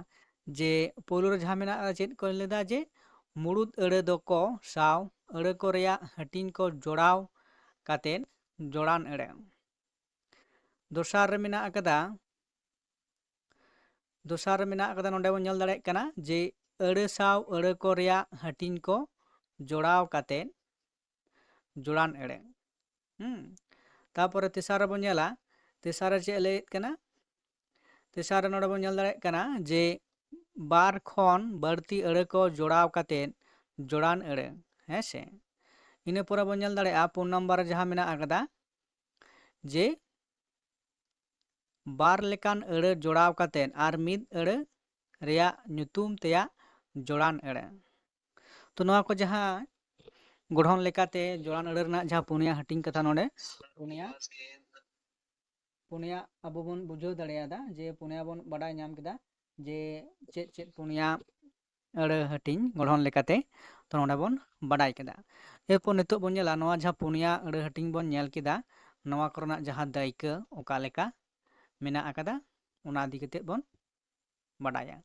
ᱡᱮ, ᱯᱳᱭᱞᱳ ᱨᱮ ᱡᱟᱦᱟᱸ ᱢᱮᱱᱟᱜ ᱟᱠᱟᱫᱟ, ᱪᱮᱫ ᱠᱚ ᱞᱟᱹᱭᱫᱟ ᱡᱮ ᱢᱩᱲᱩᱫ ᱟᱹᱲᱟᱹ ᱫᱚᱠᱚ ᱥᱟᱶ ᱟᱹᱲᱟᱹ ᱠᱚ ᱨᱮᱭᱟᱜ ᱦᱟᱹᱴᱤᱧ ᱠᱚ ᱡᱚᱲᱟᱣ ᱠᱟᱛᱮᱫ ᱡᱚᱲᱟᱱ ᱟᱹᱲᱟᱹ᱾ ᱫᱚᱥᱟᱨ ᱨᱮ ᱢᱮᱱᱟᱜ ᱟᱠᱟᱫᱟ, ᱫᱚᱥᱟᱨ ᱨᱮ ᱢᱮᱱᱟᱜ ᱟᱠᱟᱫᱟ, ᱱᱚᱰᱮ ᱵᱚᱱ ᱧᱮᱞ ᱫᱟᱲᱮᱭᱟᱜ ᱠᱟᱱᱟ ᱡᱮ ᱟᱹᱲᱟᱹ ᱥᱟᱶ ᱟᱹᱲᱟᱹ ᱠᱚ ᱨᱮᱭᱟᱜ ᱦᱟᱹᱴᱤᱧ ᱠᱚ ᱡᱚᱲᱟᱣ ᱠᱟᱛᱮᱫ ᱡᱚᱲᱟᱱ ᱟᱹᱲᱟᱹ᱾ ᱦᱩᱸ᱾ ᱛᱟᱯᱚᱨᱮ ᱛᱮᱥᱟᱨ ᱨᱮᱵᱚᱱ ᱧᱮᱞᱟ, ᱛᱮᱥᱟᱨ ᱨᱮ ᱪᱮᱫ ᱮ ᱞᱟᱹᱭᱮᱫ ᱠᱟᱱᱟ? ᱛᱮᱥᱟᱨ ᱨᱮ ᱱᱚᱰᱮ ᱵᱚᱱ ᱧᱮᱞ ᱫᱟᱲᱮᱭᱟᱜ ᱠᱟᱱᱟ ᱡᱮ ᱵᱟᱨ ᱠᱷᱚᱱ ᱵᱟᱹᱲᱛᱤ ᱟᱹᱲᱟᱹ ᱠᱚ ᱡᱚᱲᱟᱣ ᱠᱟᱛᱮᱫ ᱡᱚᱲᱟᱱ ᱟᱹᱲᱟᱹ, ᱦᱮᱸ ᱥᱮ? ᱤᱱᱟᱹ ᱯᱚᱨᱮ ᱵᱚᱱ ᱧᱮᱞ ᱫᱟᱲᱮᱭᱟᱜᱼᱟ ᱯᱩᱱ ᱱᱟᱢᱵᱟᱨ ᱨᱮ ᱡᱟᱦᱟᱸ ᱢᱮᱱᱟᱜ ᱟᱠᱟᱫᱟ ᱡᱮ ᱵᱟᱨ ᱞᱮᱠᱟᱱ ᱟᱹᱲᱟᱹ ᱡᱚᱲᱟᱣ ᱠᱟᱛᱮᱫ ᱟᱨ ᱢᱤᱫ ᱟᱹᱲᱟᱹ ᱨᱮᱭᱟᱜ ᱧᱩᱛᱩᱢ ᱛᱮᱭᱟᱜ ᱡᱚᱲᱟᱱ ᱟᱹᱲᱟᱹ᱾ ᱛᱚ ᱱᱚᱣᱟ ᱠᱚ ᱡᱟᱦᱟᱸ ᱜᱚᱲᱦᱚᱱ ᱞᱮᱠᱟᱛᱮ ᱡᱚᱲᱟᱱ ᱟᱹᱲᱟᱹ ᱨᱮᱱᱟᱜ ᱡᱟᱦᱟᱸ ᱯᱩᱱᱭᱟ ᱦᱟᱹᱴᱤᱧ ᱠᱟᱛᱷᱟ ᱱᱚᱰᱮ, ᱯᱩᱱᱭᱟ, ᱯᱩᱱᱭᱟ ᱟᱵᱚ ᱵᱚᱱ ᱵᱩᱡᱷᱟᱹᱣ ᱫᱟᱲᱮᱭᱟᱫᱟ ᱡᱮ ᱯᱩᱱᱭᱟ ᱵᱚᱱ ᱵᱟᱰᱟᱭ ᱧᱟᱢ ᱠᱮᱫᱟ ᱡᱮ ᱪᱮᱫ ᱪᱮᱫ ᱯᱩᱱᱭᱟ ᱟᱹᱲᱟᱹ ᱦᱟᱹᱴᱤᱧ ᱜᱚᱲᱦᱚᱱ ᱞᱮᱠᱟᱛᱮ, ᱛᱚ ᱱᱚᱰᱮ ᱵᱚᱱ ᱵᱟᱰᱟᱭ ᱠᱮᱫᱟ᱾ ᱮᱨᱯᱚᱨ ᱱᱤᱛᱚᱜ ᱵᱚᱱ ᱧᱮᱞᱟ ᱱᱚᱣᱟ ᱡᱟᱦᱟᱸ ᱯᱩᱱᱭᱟ ᱟᱹᱲᱟᱹ ᱦᱟᱹᱴᱤᱧ ᱵᱚᱱ ᱧᱮᱞ ᱠᱮᱫᱟ, ᱱᱚᱣᱟ ᱠᱚᱨᱮᱱᱟᱜ ᱡᱟᱦᱟᱸ ᱫᱟᱹᱭᱠᱟᱹ ᱚᱠᱟ ᱞᱮᱠᱟ ᱢᱮᱱᱟᱜ ᱟᱠᱟᱫᱟ, ᱚᱱᱟ ᱤᱫᱤ ᱠᱟᱛᱮᱫ ᱵᱚᱱ ᱵᱟᱰᱟᱭᱟ᱾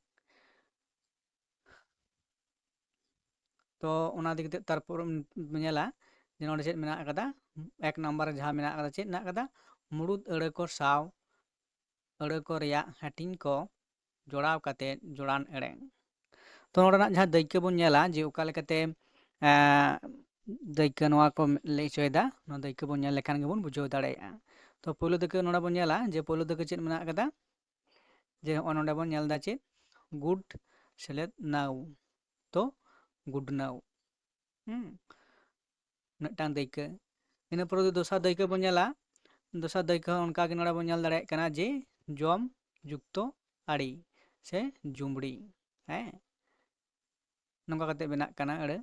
ᱛᱚ ᱚᱱᱟ ᱤᱫᱤ ᱠᱟᱛᱮᱫ ᱛᱟᱨᱯᱚᱨ ᱵᱚᱱ ᱧᱮᱞᱟ ᱡᱮ ᱱᱚᱰᱮ ᱪᱮᱫ ᱢᱮᱱᱟᱜ ᱟᱠᱟᱫᱟ᱾ ᱮᱠ ᱱᱟᱢᱵᱟᱨ ᱨᱮ ᱡᱟᱦᱟᱸ ᱢᱮᱱᱟᱜ ᱟᱠᱟᱫᱟ, ᱪᱮᱫ ᱢᱮᱱᱟᱜ ᱟᱠᱟᱫᱟ? ᱢᱩᱲᱩᱫ ᱟᱹᱲᱟᱹ ᱠᱚ ᱥᱟᱶ ᱟᱹᱲᱟᱹ ᱠᱚ ᱨᱮᱭᱟᱜ ᱦᱟᱹᱴᱤᱧ ᱠᱚ ᱡᱚᱲᱟᱣ ᱠᱟᱛᱮᱫ ᱡᱚᱲᱟᱱ ᱟᱹᱲᱟᱹ᱾ ᱛᱚ ᱱᱚᱰᱮᱱᱟᱜ ᱡᱟᱦᱟᱸ ᱫᱟᱹᱭᱠᱟᱹ ᱵᱚᱱ ᱧᱮᱞᱟ ᱡᱮ ᱚᱠᱟ ᱞᱮᱠᱟᱛᱮ, ᱮᱸ, ᱫᱟᱹᱭᱠᱟᱹ ᱱᱚᱣᱟ ᱠᱚ ᱞᱟᱹᱭ ᱦᱚᱪᱚᱭᱮᱫᱟ, ᱱᱚᱣᱟ ᱫᱟᱹᱭᱠᱟᱹ ᱵᱚᱱ ᱧᱮᱞ ᱞᱮᱠᱷᱟᱱ ᱜᱮᱵᱚᱱ ᱵᱩᱡᱷᱟᱹᱣ ᱫᱟᱲᱮᱭᱟᱜᱼᱟ᱾ ᱛᱚ ᱯᱳᱭᱞᱳ ᱫᱟᱹᱭᱠᱟᱹ ᱱᱚᱰᱮ ᱵᱚᱱ ᱧᱮᱞᱟ ᱡᱮ ᱯᱳᱭᱞᱳ ᱫᱟᱹᱭᱠᱟᱹ ᱪᱮᱫ ᱢᱮᱱᱟᱜ ᱟᱠᱟᱫᱟ? ᱡᱮ ᱦᱚᱸᱜᱼᱚᱭ ᱱᱚᱰᱮ ᱵᱚᱱ ᱧᱮᱞ ᱮᱫᱟ ᱪᱮᱫ? ᱜᱩᱰ ᱥᱮᱞᱮᱫ ᱱᱟᱹᱣ᱾ ᱛᱚ ᱜᱩᱰᱱᱟᱹᱣ᱾ ᱦᱩᱸ, ᱢᱤᱫᱴᱟᱝ ᱫᱟᱹᱭᱠᱟᱹ᱾ ᱤᱱᱟᱹ ᱯᱚᱨᱮ ᱡᱩᱫᱤ ᱫᱚᱥᱟᱨ ᱫᱟᱹᱭᱠᱟᱹ ᱵᱚᱱ ᱧᱮᱞᱟ, ᱫᱚᱥᱟᱨ ᱫᱟᱹᱭᱠᱟᱹ ᱦᱚᱸ ᱚᱱᱠᱟᱜᱮ ᱱᱚᱰᱮ ᱵᱚᱱ ᱧᱮᱞ ᱫᱟᱲᱮᱭᱟᱜ ᱠᱟᱱᱟ ᱡᱮ ᱡᱚᱢ ᱡᱩᱠᱛᱚ ᱟᱹᱲᱤ ᱥᱮ ᱡᱩᱢᱲᱤ, ᱦᱮᱸ, ᱱᱚᱝᱠᱟ ᱠᱟᱛᱮ ᱵᱮᱱᱟᱜ ᱠᱟᱱᱟ ᱟᱹᱲᱟᱹ᱾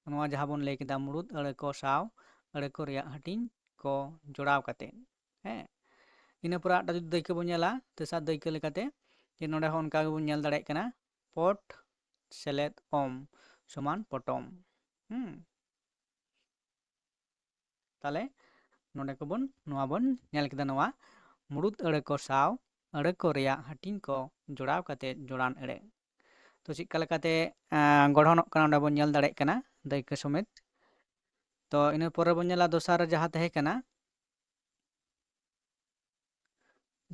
ᱱᱚᱣᱟ ᱡᱟᱦᱟᱸ ᱵᱚᱱ ᱞᱟᱹᱭ ᱠᱮᱫᱟ ᱢᱩᱲᱩᱫ ᱟᱹᱲᱟᱹ ᱠᱚ ᱥᱟᱶ ᱟᱹᱲᱟᱹ ᱠᱚ ᱨᱮᱭᱟᱜ ᱦᱟᱹᱴᱤᱧ ᱠᱚ ᱡᱚᱲᱟᱣ ᱠᱟᱛᱮ, ᱦᱮᱸ᱾ ᱤᱱᱟᱹ ᱯᱚᱨᱮ ᱟᱨ ᱢᱤᱫᱴᱟᱝ ᱡᱩᱫᱤ ᱫᱟᱹᱭᱠᱟᱹ ᱵᱚᱱ ᱧᱮᱞᱟ, ᱛᱮᱥᱟᱨ ᱫᱟᱹᱭᱠᱟᱹ ᱞᱮᱠᱟᱛᱮ, ᱡᱮ ᱱᱚᱰᱮ ᱦᱚᱸ ᱚᱱᱠᱟ ᱜᱮᱵᱚᱱ ᱧᱮᱞ ᱫᱟᱲᱮᱭᱟᱜ ᱠᱟᱱᱟ, ᱯᱚᱴ ᱥᱮᱞᱮᱫ ᱚᱢ ᱥᱚᱢᱟᱱ ᱯᱚᱴᱚᱢ᱾ ᱦᱩᱸ᱾ ᱛᱟᱦᱞᱮ ᱱᱚᱰᱮ ᱠᱚᱵᱚᱱ, ᱱᱚᱣᱟ ᱵᱚᱱ ᱧᱮᱞ ᱠᱮᱫᱟ, ᱱᱚᱣᱟ ᱢᱩᱲᱩᱫ ᱟᱹᱲᱟᱹ ᱠᱚ ᱥᱟᱶ ᱟᱹᱲᱟᱹ ᱠᱚ ᱨᱮᱭᱟᱜ ᱦᱟᱹᱴᱤᱧ ᱠᱚ ᱡᱚᱲᱟᱣ ᱠᱟᱛᱮ ᱡᱚᱲᱟᱱ ᱟᱹᱲᱟᱹ᱾ ᱛᱚ ᱪᱮᱫᱠᱟ ᱞᱮᱠᱟᱛᱮ, ᱟᱸ, ᱜᱚᱲᱦᱚᱱᱚᱜ ᱠᱟᱱᱟ, ᱚᱸᱰᱮ ᱵᱚᱱ ᱧᱮᱞ ᱫᱟᱲᱮᱭᱟᱜ ᱠᱟᱱᱟ ᱫᱟᱹᱭᱠᱟᱹ ᱥᱚᱢᱮᱛ᱾ ᱛᱚ ᱤᱱᱟᱹ ᱯᱚᱨᱮ ᱵᱚᱱ ᱧᱮᱞᱟ ᱫᱚᱥᱟᱨ ᱨᱮ ᱡᱟᱦᱟᱸ ᱛᱟᱦᱮᱸ ᱠᱟᱱᱟ,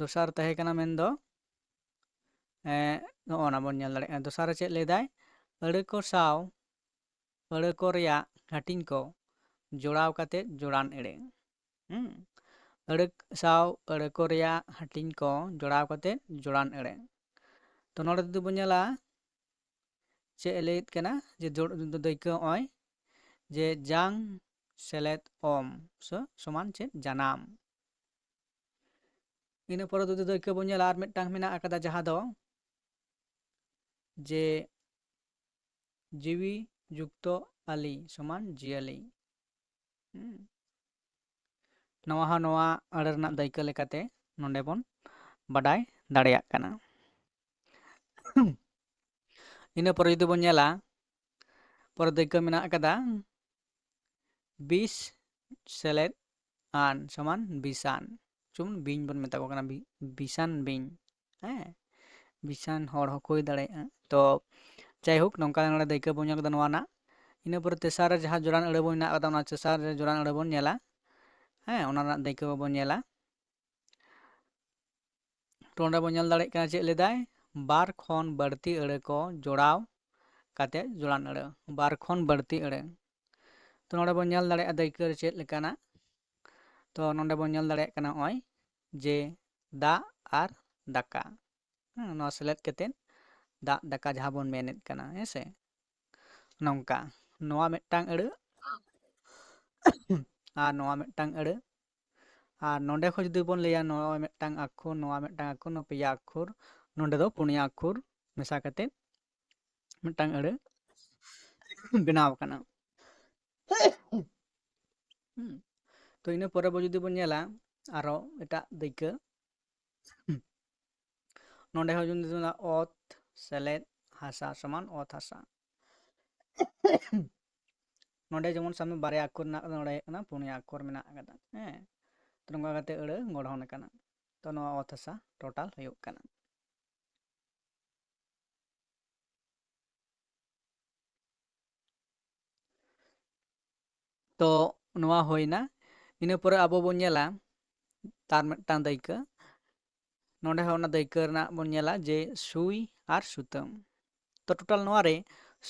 ᱫᱚᱥᱟᱨ ᱛᱟᱦᱮᱸ ᱠᱟᱱᱟ ᱢᱮᱱᱫᱚ, ᱮᱸ, ᱱᱚᱜᱼᱚ ᱱᱟ ᱵᱚᱱ ᱧᱮᱞ ᱫᱟᱲᱮᱭᱟᱜ ᱠᱟᱱᱟ᱾ ᱫᱚᱥᱟᱨ ᱨᱮ ᱪᱮᱫ ᱞᱟᱹᱭᱫᱟᱭ? ᱟᱹᱲᱟᱹ ᱠᱚ ᱥᱟᱶ ᱟᱹᱲᱟᱹ ᱠᱚ ᱨᱮᱭᱟᱜ ᱦᱟᱹᱴᱤᱧ ᱠᱚ ᱡᱚᱲᱟᱣ ᱠᱟᱛᱮ ᱡᱚᱲᱟᱱ ᱟᱹᱲᱟᱹ᱾ ᱦᱩᱸ? ᱟᱹᱲᱟᱹ ᱥᱟᱶ ᱟᱹᱲᱟᱹ ᱠᱚ ᱨᱮᱭᱟᱜ ᱦᱟᱹᱴᱤᱧ ᱠᱚ ᱡᱚᱲᱟᱣ ᱠᱟᱛᱮ ᱡᱚᱲᱟᱱ ᱟᱹᱲᱟᱹ᱾ ᱛᱚ ᱱᱚᱰᱮ ᱡᱩᱫᱤ ᱵᱚᱱ ᱧᱮᱞᱟ, ᱪᱮᱫ ᱮ ᱞᱟᱹᱭᱮᱫ ᱠᱟᱱᱟ? ᱡᱮ ᱡᱚᱲ-, ᱫᱟᱹᱭᱠᱟᱹ ᱱᱚᱜᱼᱚᱭ ᱡᱮ ᱡᱟᱝ ᱥᱮᱞᱮᱫ ᱚᱢ ᱥᱚ-, ᱥᱚᱢᱟᱱ ᱪᱮᱫ? ᱡᱟᱱᱟᱢ᱾ ᱤᱱᱟᱹ ᱯᱚᱨᱮ ᱡᱩᱫᱤ ᱫᱟᱹᱭᱠᱟᱹ ᱵᱚᱱ ᱧᱮᱞᱟ, ᱟᱨ ᱢᱤᱫᱴᱟᱝ ᱢᱮᱱᱟᱜ ᱟᱠᱟᱫᱟ ᱡᱟᱦᱟᱸ ᱫᱚ ᱡᱮ ᱡᱤᱣᱤ ᱡᱩᱠᱛᱚ ᱟᱹᱞᱤ ᱥᱚᱢᱟᱱ ᱡᱤᱭᱟᱹᱞᱤ᱾ ᱦᱩᱸ᱾ ᱱᱚᱣᱟ ᱦᱚᱸ ᱱᱚᱣᱟ ᱟᱹᱲᱟᱹ ᱨᱮᱱᱟᱜ ᱫᱟᱹᱭᱠᱟᱹ ᱞᱮᱠᱟᱛᱮ ᱱᱚᱰᱮ ᱵᱚᱱ ᱵᱟᱰᱟᱭ ᱫᱟᱲᱮᱭᱟᱜ ᱠᱟᱱᱟ᱾ ᱤᱱᱟᱹ ᱯᱚᱨᱮ ᱡᱩᱫᱤ ᱵᱚᱱ ᱧᱮᱞᱟ, ᱯᱚᱨᱮ ᱫᱟᱹᱭᱠᱟᱹ ᱢᱮᱱᱟᱜ ᱟᱠᱟᱫᱟ ᱵᱤᱥ ᱥᱮᱞᱮᱫ ᱟᱱ ᱥᱚᱢᱟᱱ ᱵᱤᱥᱟᱱ᱾ ᱡᱮᱢᱚᱱ ᱵᱤᱧ ᱵᱚᱱ ᱢᱮᱛᱟ ᱠᱚ ᱠᱟᱱᱟ, ᱵᱤ-, ᱵᱤᱥᱟᱱ ᱵᱤᱧ᱾ ᱦᱮᱸ, ᱵᱤᱥᱟᱱ ᱦᱚᱲ ᱦᱚᱸᱠᱚ ᱦᱩᱭ ᱫᱟᱲᱮᱭᱟᱜᱼᱟ᱾ ᱛᱚ ᱡᱟᱭᱦᱳᱠ, ᱱᱚᱝᱠᱟ ᱱᱚᱰᱮ ᱫᱟᱹᱭᱠᱟᱹ ᱵᱚᱱ ᱧᱮᱞ ᱠᱮᱫᱟ ᱱᱚᱣᱟ ᱨᱮᱱᱟᱜ᱾ ᱤᱱᱟᱹ ᱯᱚᱨᱮ ᱛᱮᱥᱟᱨ ᱨᱮ ᱡᱟᱦᱟᱸ ᱡᱚᱲᱟᱱ ᱟᱹᱲᱟᱹ ᱵᱚᱱ ᱢᱮᱱᱟᱜ ᱟᱠᱟᱫᱟ, ᱚᱱᱟ ᱛᱮᱥᱟᱨ ᱨᱮ ᱡᱚᱲᱟᱱ ᱟᱹᱲᱟᱹ ᱵᱚᱱ ᱧᱮᱞᱟ᱾ ᱦᱮᱸ, ᱚᱱᱟ ᱨᱮᱱᱟᱜ ᱫᱟᱹᱭᱠᱟᱹ ᱵᱚᱱ ᱧᱮᱞᱟ᱾ ᱛᱚ ᱚᱸᱰᱮ ᱵᱚᱱ ᱧᱮᱞ ᱫᱟᱲᱮᱭᱟᱜ ᱠᱟᱱᱟ ᱪᱮᱫ ᱞᱟᱹᱭᱫᱟᱭ, ᱵᱟᱨ ᱠᱷᱚᱱ ᱵᱟᱹᱲᱛᱤ ᱟᱹᱲᱟᱹ ᱠᱚ ᱡᱚᱲᱟᱣ ᱠᱟᱛᱮ ᱡᱚᱲᱟᱱ ᱟᱹᱲᱟᱹ, ᱵᱟᱨ ᱠᱷᱚᱱ ᱵᱟᱹᱲᱛᱤ ᱟᱹᱲᱟᱹ᱾ ᱛᱚ ᱱᱚᱰᱮ ᱵᱚᱱ ᱧᱮᱞ ᱫᱟᱲᱮᱭᱟᱜᱼᱟ ᱫᱟᱹᱭᱠᱟᱹ ᱨᱮ ᱪᱮᱫ ᱞᱮᱠᱟᱱᱟᱜ᱾ ᱛᱚ ᱱᱚᱰᱮ ᱵᱚᱱ ᱧᱮᱞ ᱫᱟᱲᱮᱭᱟᱜ ᱠᱟᱱᱟ ᱱᱚᱜᱼᱚᱭ ᱡᱮ ᱫᱟᱜ ᱟᱨ ᱫᱟᱠᱟ, ᱦᱮᱸ, ᱱᱚᱣᱟ ᱥᱮᱞᱮᱫ ᱠᱟᱛᱮ ᱫᱟᱜ ᱫᱟᱠᱟ ᱡᱟᱦᱟᱸ ᱵᱚᱱ ᱢᱮᱱᱮᱫ ᱠᱟᱱᱟ, ᱦᱮᱸ ᱥᱮ, ᱱᱚᱝᱠᱟ ᱱᱚᱣᱟ ᱢᱤᱫᱴᱟᱝ ᱟᱹᱲᱟᱹ᱾ ᱟᱨ ᱱᱚᱣᱟ ᱢᱤᱫᱴᱟᱝ ᱟᱹᱲᱟᱹ᱾ ᱟᱨ ᱱᱚᱰᱮ ᱠᱷᱚᱱ ᱡᱩᱫᱤ ᱵᱚᱱ ᱞᱟᱹᱭᱟ ᱱᱚᱣᱟ ᱢᱤᱫᱴᱟᱝ ᱟᱠᱷᱚᱨ, ᱱᱚᱣᱟ ᱢᱤᱫᱴᱟᱝ ᱟᱠᱷᱚᱨ, ᱱᱚᱣᱟ ᱯᱮᱭᱟ ᱟᱠᱷᱚᱨ, ᱱᱚᱰᱮ ᱫᱚ ᱯᱩᱱᱭᱟ ᱟᱠᱷᱚᱨ ᱢᱮᱥᱟ ᱠᱟᱛᱮ ᱢᱤᱫᱴᱟᱝ ᱟᱹᱲᱟᱹ ᱵᱮᱱᱟᱣ ᱟᱠᱟᱱᱟ᱾ ᱦᱩᱸ᱾ ᱛᱚ ᱤᱱᱟᱹ ᱯᱚᱨᱮ ᱵᱚ ᱡᱩᱫᱤ ᱵᱚᱱ ᱧᱮᱞᱟ ᱟᱨᱚ ᱮᱴᱟᱜ ᱫᱟᱹᱭᱠᱟᱹ, ᱦᱩᱸ᱾ ᱱᱚᱰᱮ ᱦᱚᱸ ᱡᱩᱫᱤ ᱵᱚᱱ ᱧᱮᱞᱟ ᱚᱛ ᱥᱮᱞᱮᱫ ᱦᱟᱥᱟ ᱥᱚᱢᱟᱱ ᱚᱛ ᱦᱟᱥᱟ᱾ ᱱᱚᱰᱮ ᱡᱮᱢᱚᱱ ᱥᱟᱵ ᱢᱮ ᱵᱟᱨᱭᱟ ᱟᱠᱷᱚᱨ ᱢᱮᱱᱟᱜ ᱠᱟᱫᱟ, ᱱᱚᱰᱮ ᱦᱩᱭᱩᱜ ᱠᱟᱱᱟ ᱯᱩᱱᱭᱟ ᱟᱠᱷᱚᱨ ᱢᱮᱱᱟᱜ ᱠᱟᱫᱟ, ᱦᱮᱸ᱾ ᱛᱚ ᱱᱚᱝᱠᱟ ᱠᱟᱛᱮ ᱟᱹᱲᱟᱹ ᱜᱚᱲᱦᱚᱱ ᱟᱠᱟᱱᱟ᱾ ᱛᱚ ᱱᱚᱣᱟ ᱚᱛ ᱦᱟᱥᱟ total ᱦᱩᱭᱩᱜ ᱠᱟᱱᱟ᱾ ᱛᱚ ᱱᱚᱣᱟ ᱦᱩᱭᱱᱟ᱾ ᱤᱱᱟᱹ ᱯᱚᱨᱮ ᱟᱵᱚ ᱵᱚᱱ ᱧᱮᱞᱟ ᱛᱟᱨ ᱢᱤᱫᱴᱟᱝ ᱫᱟᱹᱭᱠᱟᱹ᱾ ᱱᱚᱰᱮ ᱦᱚᱸ ᱚᱱᱟ ᱫᱟᱹᱭᱠᱟᱹ ᱨᱮᱱᱟᱜ ᱵᱚᱱ ᱧᱮᱞᱟ ᱡᱮ ᱥᱩᱭ ᱟᱨ ᱥᱩᱛᱟᱹᱢ᱾ ᱛᱚ total ᱱᱚᱣᱟ ᱨᱮ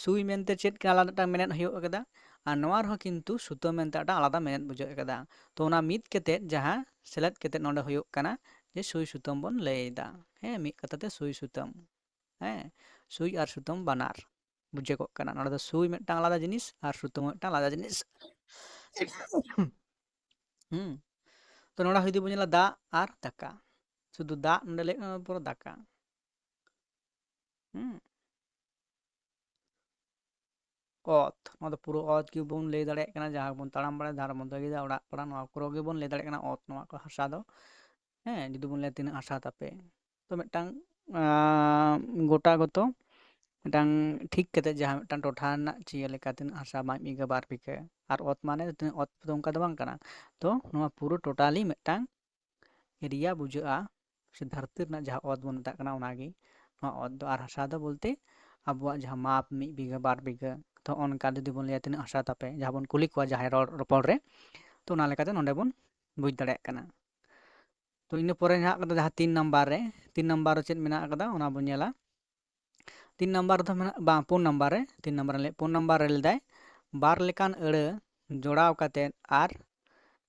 ᱥᱩᱭ ᱢᱮᱱᱛᱮ ᱪᱮᱫ ᱠᱟᱱᱟ ᱟᱞᱟᱫᱟ ᱢᱤᱫᱴᱟᱝ ᱢᱮᱱᱮᱫ ᱦᱩᱭᱩᱜ ᱠᱟᱫᱟ, ᱟᱨ ᱱᱚᱣᱟ ᱨᱮᱦᱚᱸ ᱠᱤᱱᱛᱩ ᱥᱩᱛᱟᱹᱢ ᱢᱮᱱᱛᱮ ᱢᱤᱫᱴᱟᱝ ᱟᱞᱟᱫᱟ ᱢᱮᱱᱮᱫ ᱵᱩᱡᱷᱟᱹᱜ ᱠᱟᱫᱟ᱾ ᱛᱚ ᱚᱱᱟ ᱢᱤᱫ ᱠᱟᱛᱮᱫ ᱡᱟᱦᱟᱸ ᱥᱮᱞᱮᱫ ᱠᱟᱛᱮᱫ ᱱᱚᱰᱮ ᱦᱩᱭᱩᱜ ᱠᱟᱱᱟ ᱡᱮ ᱥᱩᱭ ᱥᱩᱛᱟᱹᱢ ᱵᱚᱱ ᱞᱟᱹᱭ ᱮᱫᱟ᱾ ᱦᱮᱸ, ᱢᱤᱫ ᱠᱟᱛᱷᱟ ᱛᱮ ᱥᱩᱭ ᱥᱩᱛᱟᱹᱢ᱾ ᱦᱮᱸ, ᱥᱩᱭ ᱟᱨ ᱥᱩᱛᱟᱹᱢ ᱵᱟᱱᱟᱨ ᱵᱩᱡᱷᱟᱹᱜᱚᱜ ᱠᱟᱱᱟ᱾ ᱱᱚᱰᱮ ᱫᱚ ᱥᱩᱭ ᱢᱤᱫᱴᱟᱝ ᱟᱞᱟᱫᱟ ᱡᱤᱱᱤᱥ ᱟᱨ ᱥᱩᱛᱟᱹᱢ ᱢᱤᱫᱴᱟᱝ ᱟᱞᱟᱫᱟ ᱡᱤᱱᱤᱥ᱾ ᱦᱩᱸ᱾ ᱛᱚ ᱱᱚᱰᱮ ᱡᱩᱫᱤ ᱵᱚᱱ ᱧᱮᱞᱟ ᱫᱟᱜ ᱟᱨ ᱫᱟᱠᱟ, ᱥᱩᱫᱷᱩ ᱫᱟᱜ ᱱᱚᱰᱮ ᱞᱟᱹᱭ ᱯᱚᱨᱮ ᱫᱟᱠᱟ᱾ ᱦᱩᱸ᱾ ᱚᱛ, ᱱᱚᱣᱟ ᱫᱚ ᱯᱩᱨᱟᱹ ᱚᱛ ᱜᱮᱵᱚᱱ ᱞᱟᱹᱭ ᱫᱟᱲᱮᱭᱟᱜ ᱠᱟᱱᱟ, ᱡᱟᱦᱟᱸ ᱵᱚᱱ ᱛᱟᱲᱟᱢ ᱵᱟᱲᱟᱭᱟ, ᱡᱟᱦᱟᱸ ᱨᱮᱵᱚᱱ ᱫᱟᱹᱲ ᱮᱫᱟ, ᱚᱲᱟᱜ ᱯᱟᱲᱟ, ᱱᱚᱣᱟ ᱠᱚᱨᱮ ᱜᱮᱵᱚᱱ ᱞᱟᱹᱭ ᱫᱟᱲᱮᱭᱟᱜ ᱠᱟᱱᱟ ᱚᱛ, ᱱᱚᱣᱟ ᱠᱚ ᱦᱟᱥᱟ ᱫᱚ᱾ ᱦᱮᱸ, ᱡᱩᱫᱤ ᱵᱚᱱ ᱞᱟᱹᱭᱟ ᱛᱤᱱᱟᱹᱜ ᱦᱟᱥᱟ ᱛᱟᱯᱮ, ᱛᱚ ᱢᱤᱫᱴᱟᱝ, ᱟᱸ, ᱜᱚᱴᱟ ᱜᱚᱛᱚ ᱢᱤᱫᱴᱟᱝ ᱴᱷᱤᱠ ᱠᱟᱛᱮ ᱡᱟᱦᱟᱸ ᱢᱤᱫᱴᱟᱝ ᱴᱚᱴᱷᱟ ᱨᱮᱱᱟᱜ ᱪᱤᱭᱟᱹ ᱞᱮᱠᱟ ᱛᱤᱱᱟᱹᱜ ᱦᱟᱥᱟ, ᱢᱤᱫ ᱵᱤᱜᱷᱟᱹ, ᱵᱟᱨ ᱵᱤᱜᱷᱟᱹ, ᱟᱨ ᱚᱛ ᱢᱟᱱᱮ ᱛᱤᱱᱟᱹᱜ ᱚᱛ ᱫᱚ ᱚᱱᱠᱟ ᱫᱚ ᱵᱟᱝ ᱠᱟᱱᱟ᱾ ᱛᱚ ᱱᱚᱣᱟ ᱯᱩᱨᱟᱹ totally ᱢᱤᱫᱴᱟᱝ area ᱵᱩᱡᱷᱟᱹᱜᱼᱟ, ᱥᱮ ᱫᱷᱟᱹᱨᱛᱤ ᱨᱮᱱᱟᱜ ᱡᱟᱦᱟᱸ ᱚᱛ ᱵᱚᱱ ᱢᱮᱛᱟᱜ ᱠᱟᱱᱟ ᱚᱱᱟᱜᱮ ᱱᱚᱣᱟ ᱚᱛ ᱫᱚ᱾ ᱟᱨ ᱦᱟᱥᱟ ᱫᱚ ᱵᱚᱞᱛᱮ ᱟᱵᱚᱣᱟᱜ ᱡᱟᱦᱟᱸ ᱢᱟᱯ ᱢᱤᱫ ᱵᱤᱜᱷᱟᱹ, ᱵᱟᱨ ᱵᱤᱜᱷᱟᱹ, ᱛᱚ ᱚᱱᱠᱟ ᱡᱩᱫᱤ ᱵᱚᱱ ᱞᱟᱹᱭᱟ ᱛᱤᱱᱟᱹᱜ ᱦᱟᱥᱟ ᱛᱟᱯᱮ, ᱡᱟᱦᱟᱸ ᱵᱚᱱ ᱠᱩᱞᱤ ᱠᱚᱣᱟ ᱡᱟᱦᱟᱸᱭ ᱨᱚᱲ ᱨᱚᱯᱚᱲ ᱨᱮ, ᱛᱚ ᱚᱱᱟ ᱞᱮᱠᱟᱛᱮ ᱱᱚᱰᱮ ᱵᱚᱱ ᱵᱩᱡᱽ ᱫᱟᱲᱮᱭᱟᱜ ᱠᱟᱱᱟ᱾ ᱛᱚ ᱤᱱᱟᱹ ᱯᱚᱨᱮ ᱦᱮᱱᱟᱜ ᱠᱟᱫᱟ ᱡᱟᱦᱟᱸ ᱛᱤᱱ ᱱᱟᱢᱵᱟᱨ ᱨᱮ, ᱛᱤᱱ ᱱᱟᱢᱵᱟᱨ ᱨᱮ ᱪᱮᱫ ᱢᱮᱱᱟᱜ ᱠᱟᱫᱟ ᱚᱱᱟ ᱵᱚᱱ ᱧᱮᱞᱟ᱾ ᱛᱤᱱ ᱱᱟᱢᱵᱟᱨ ᱫᱚ ᱢᱮᱱᱟᱜ, ᱵᱟᱝ, ᱯᱩᱱ ᱱᱟᱢᱵᱟᱨ ᱨᱮ, ᱛᱤᱱ ᱱᱟᱢᱵᱟᱨ ᱨᱮ ᱞᱟᱹᱭ, ᱯᱩᱱ ᱱᱟᱢᱵᱟᱨ ᱨᱮ ᱞᱟᱹᱭᱫᱟᱭ, ᱵᱟᱨ ᱞᱮᱠᱟᱱ ᱟᱹᱲᱟᱹ ᱡᱚᱲᱟᱣ ᱠᱟᱛᱮᱫ ᱟᱨ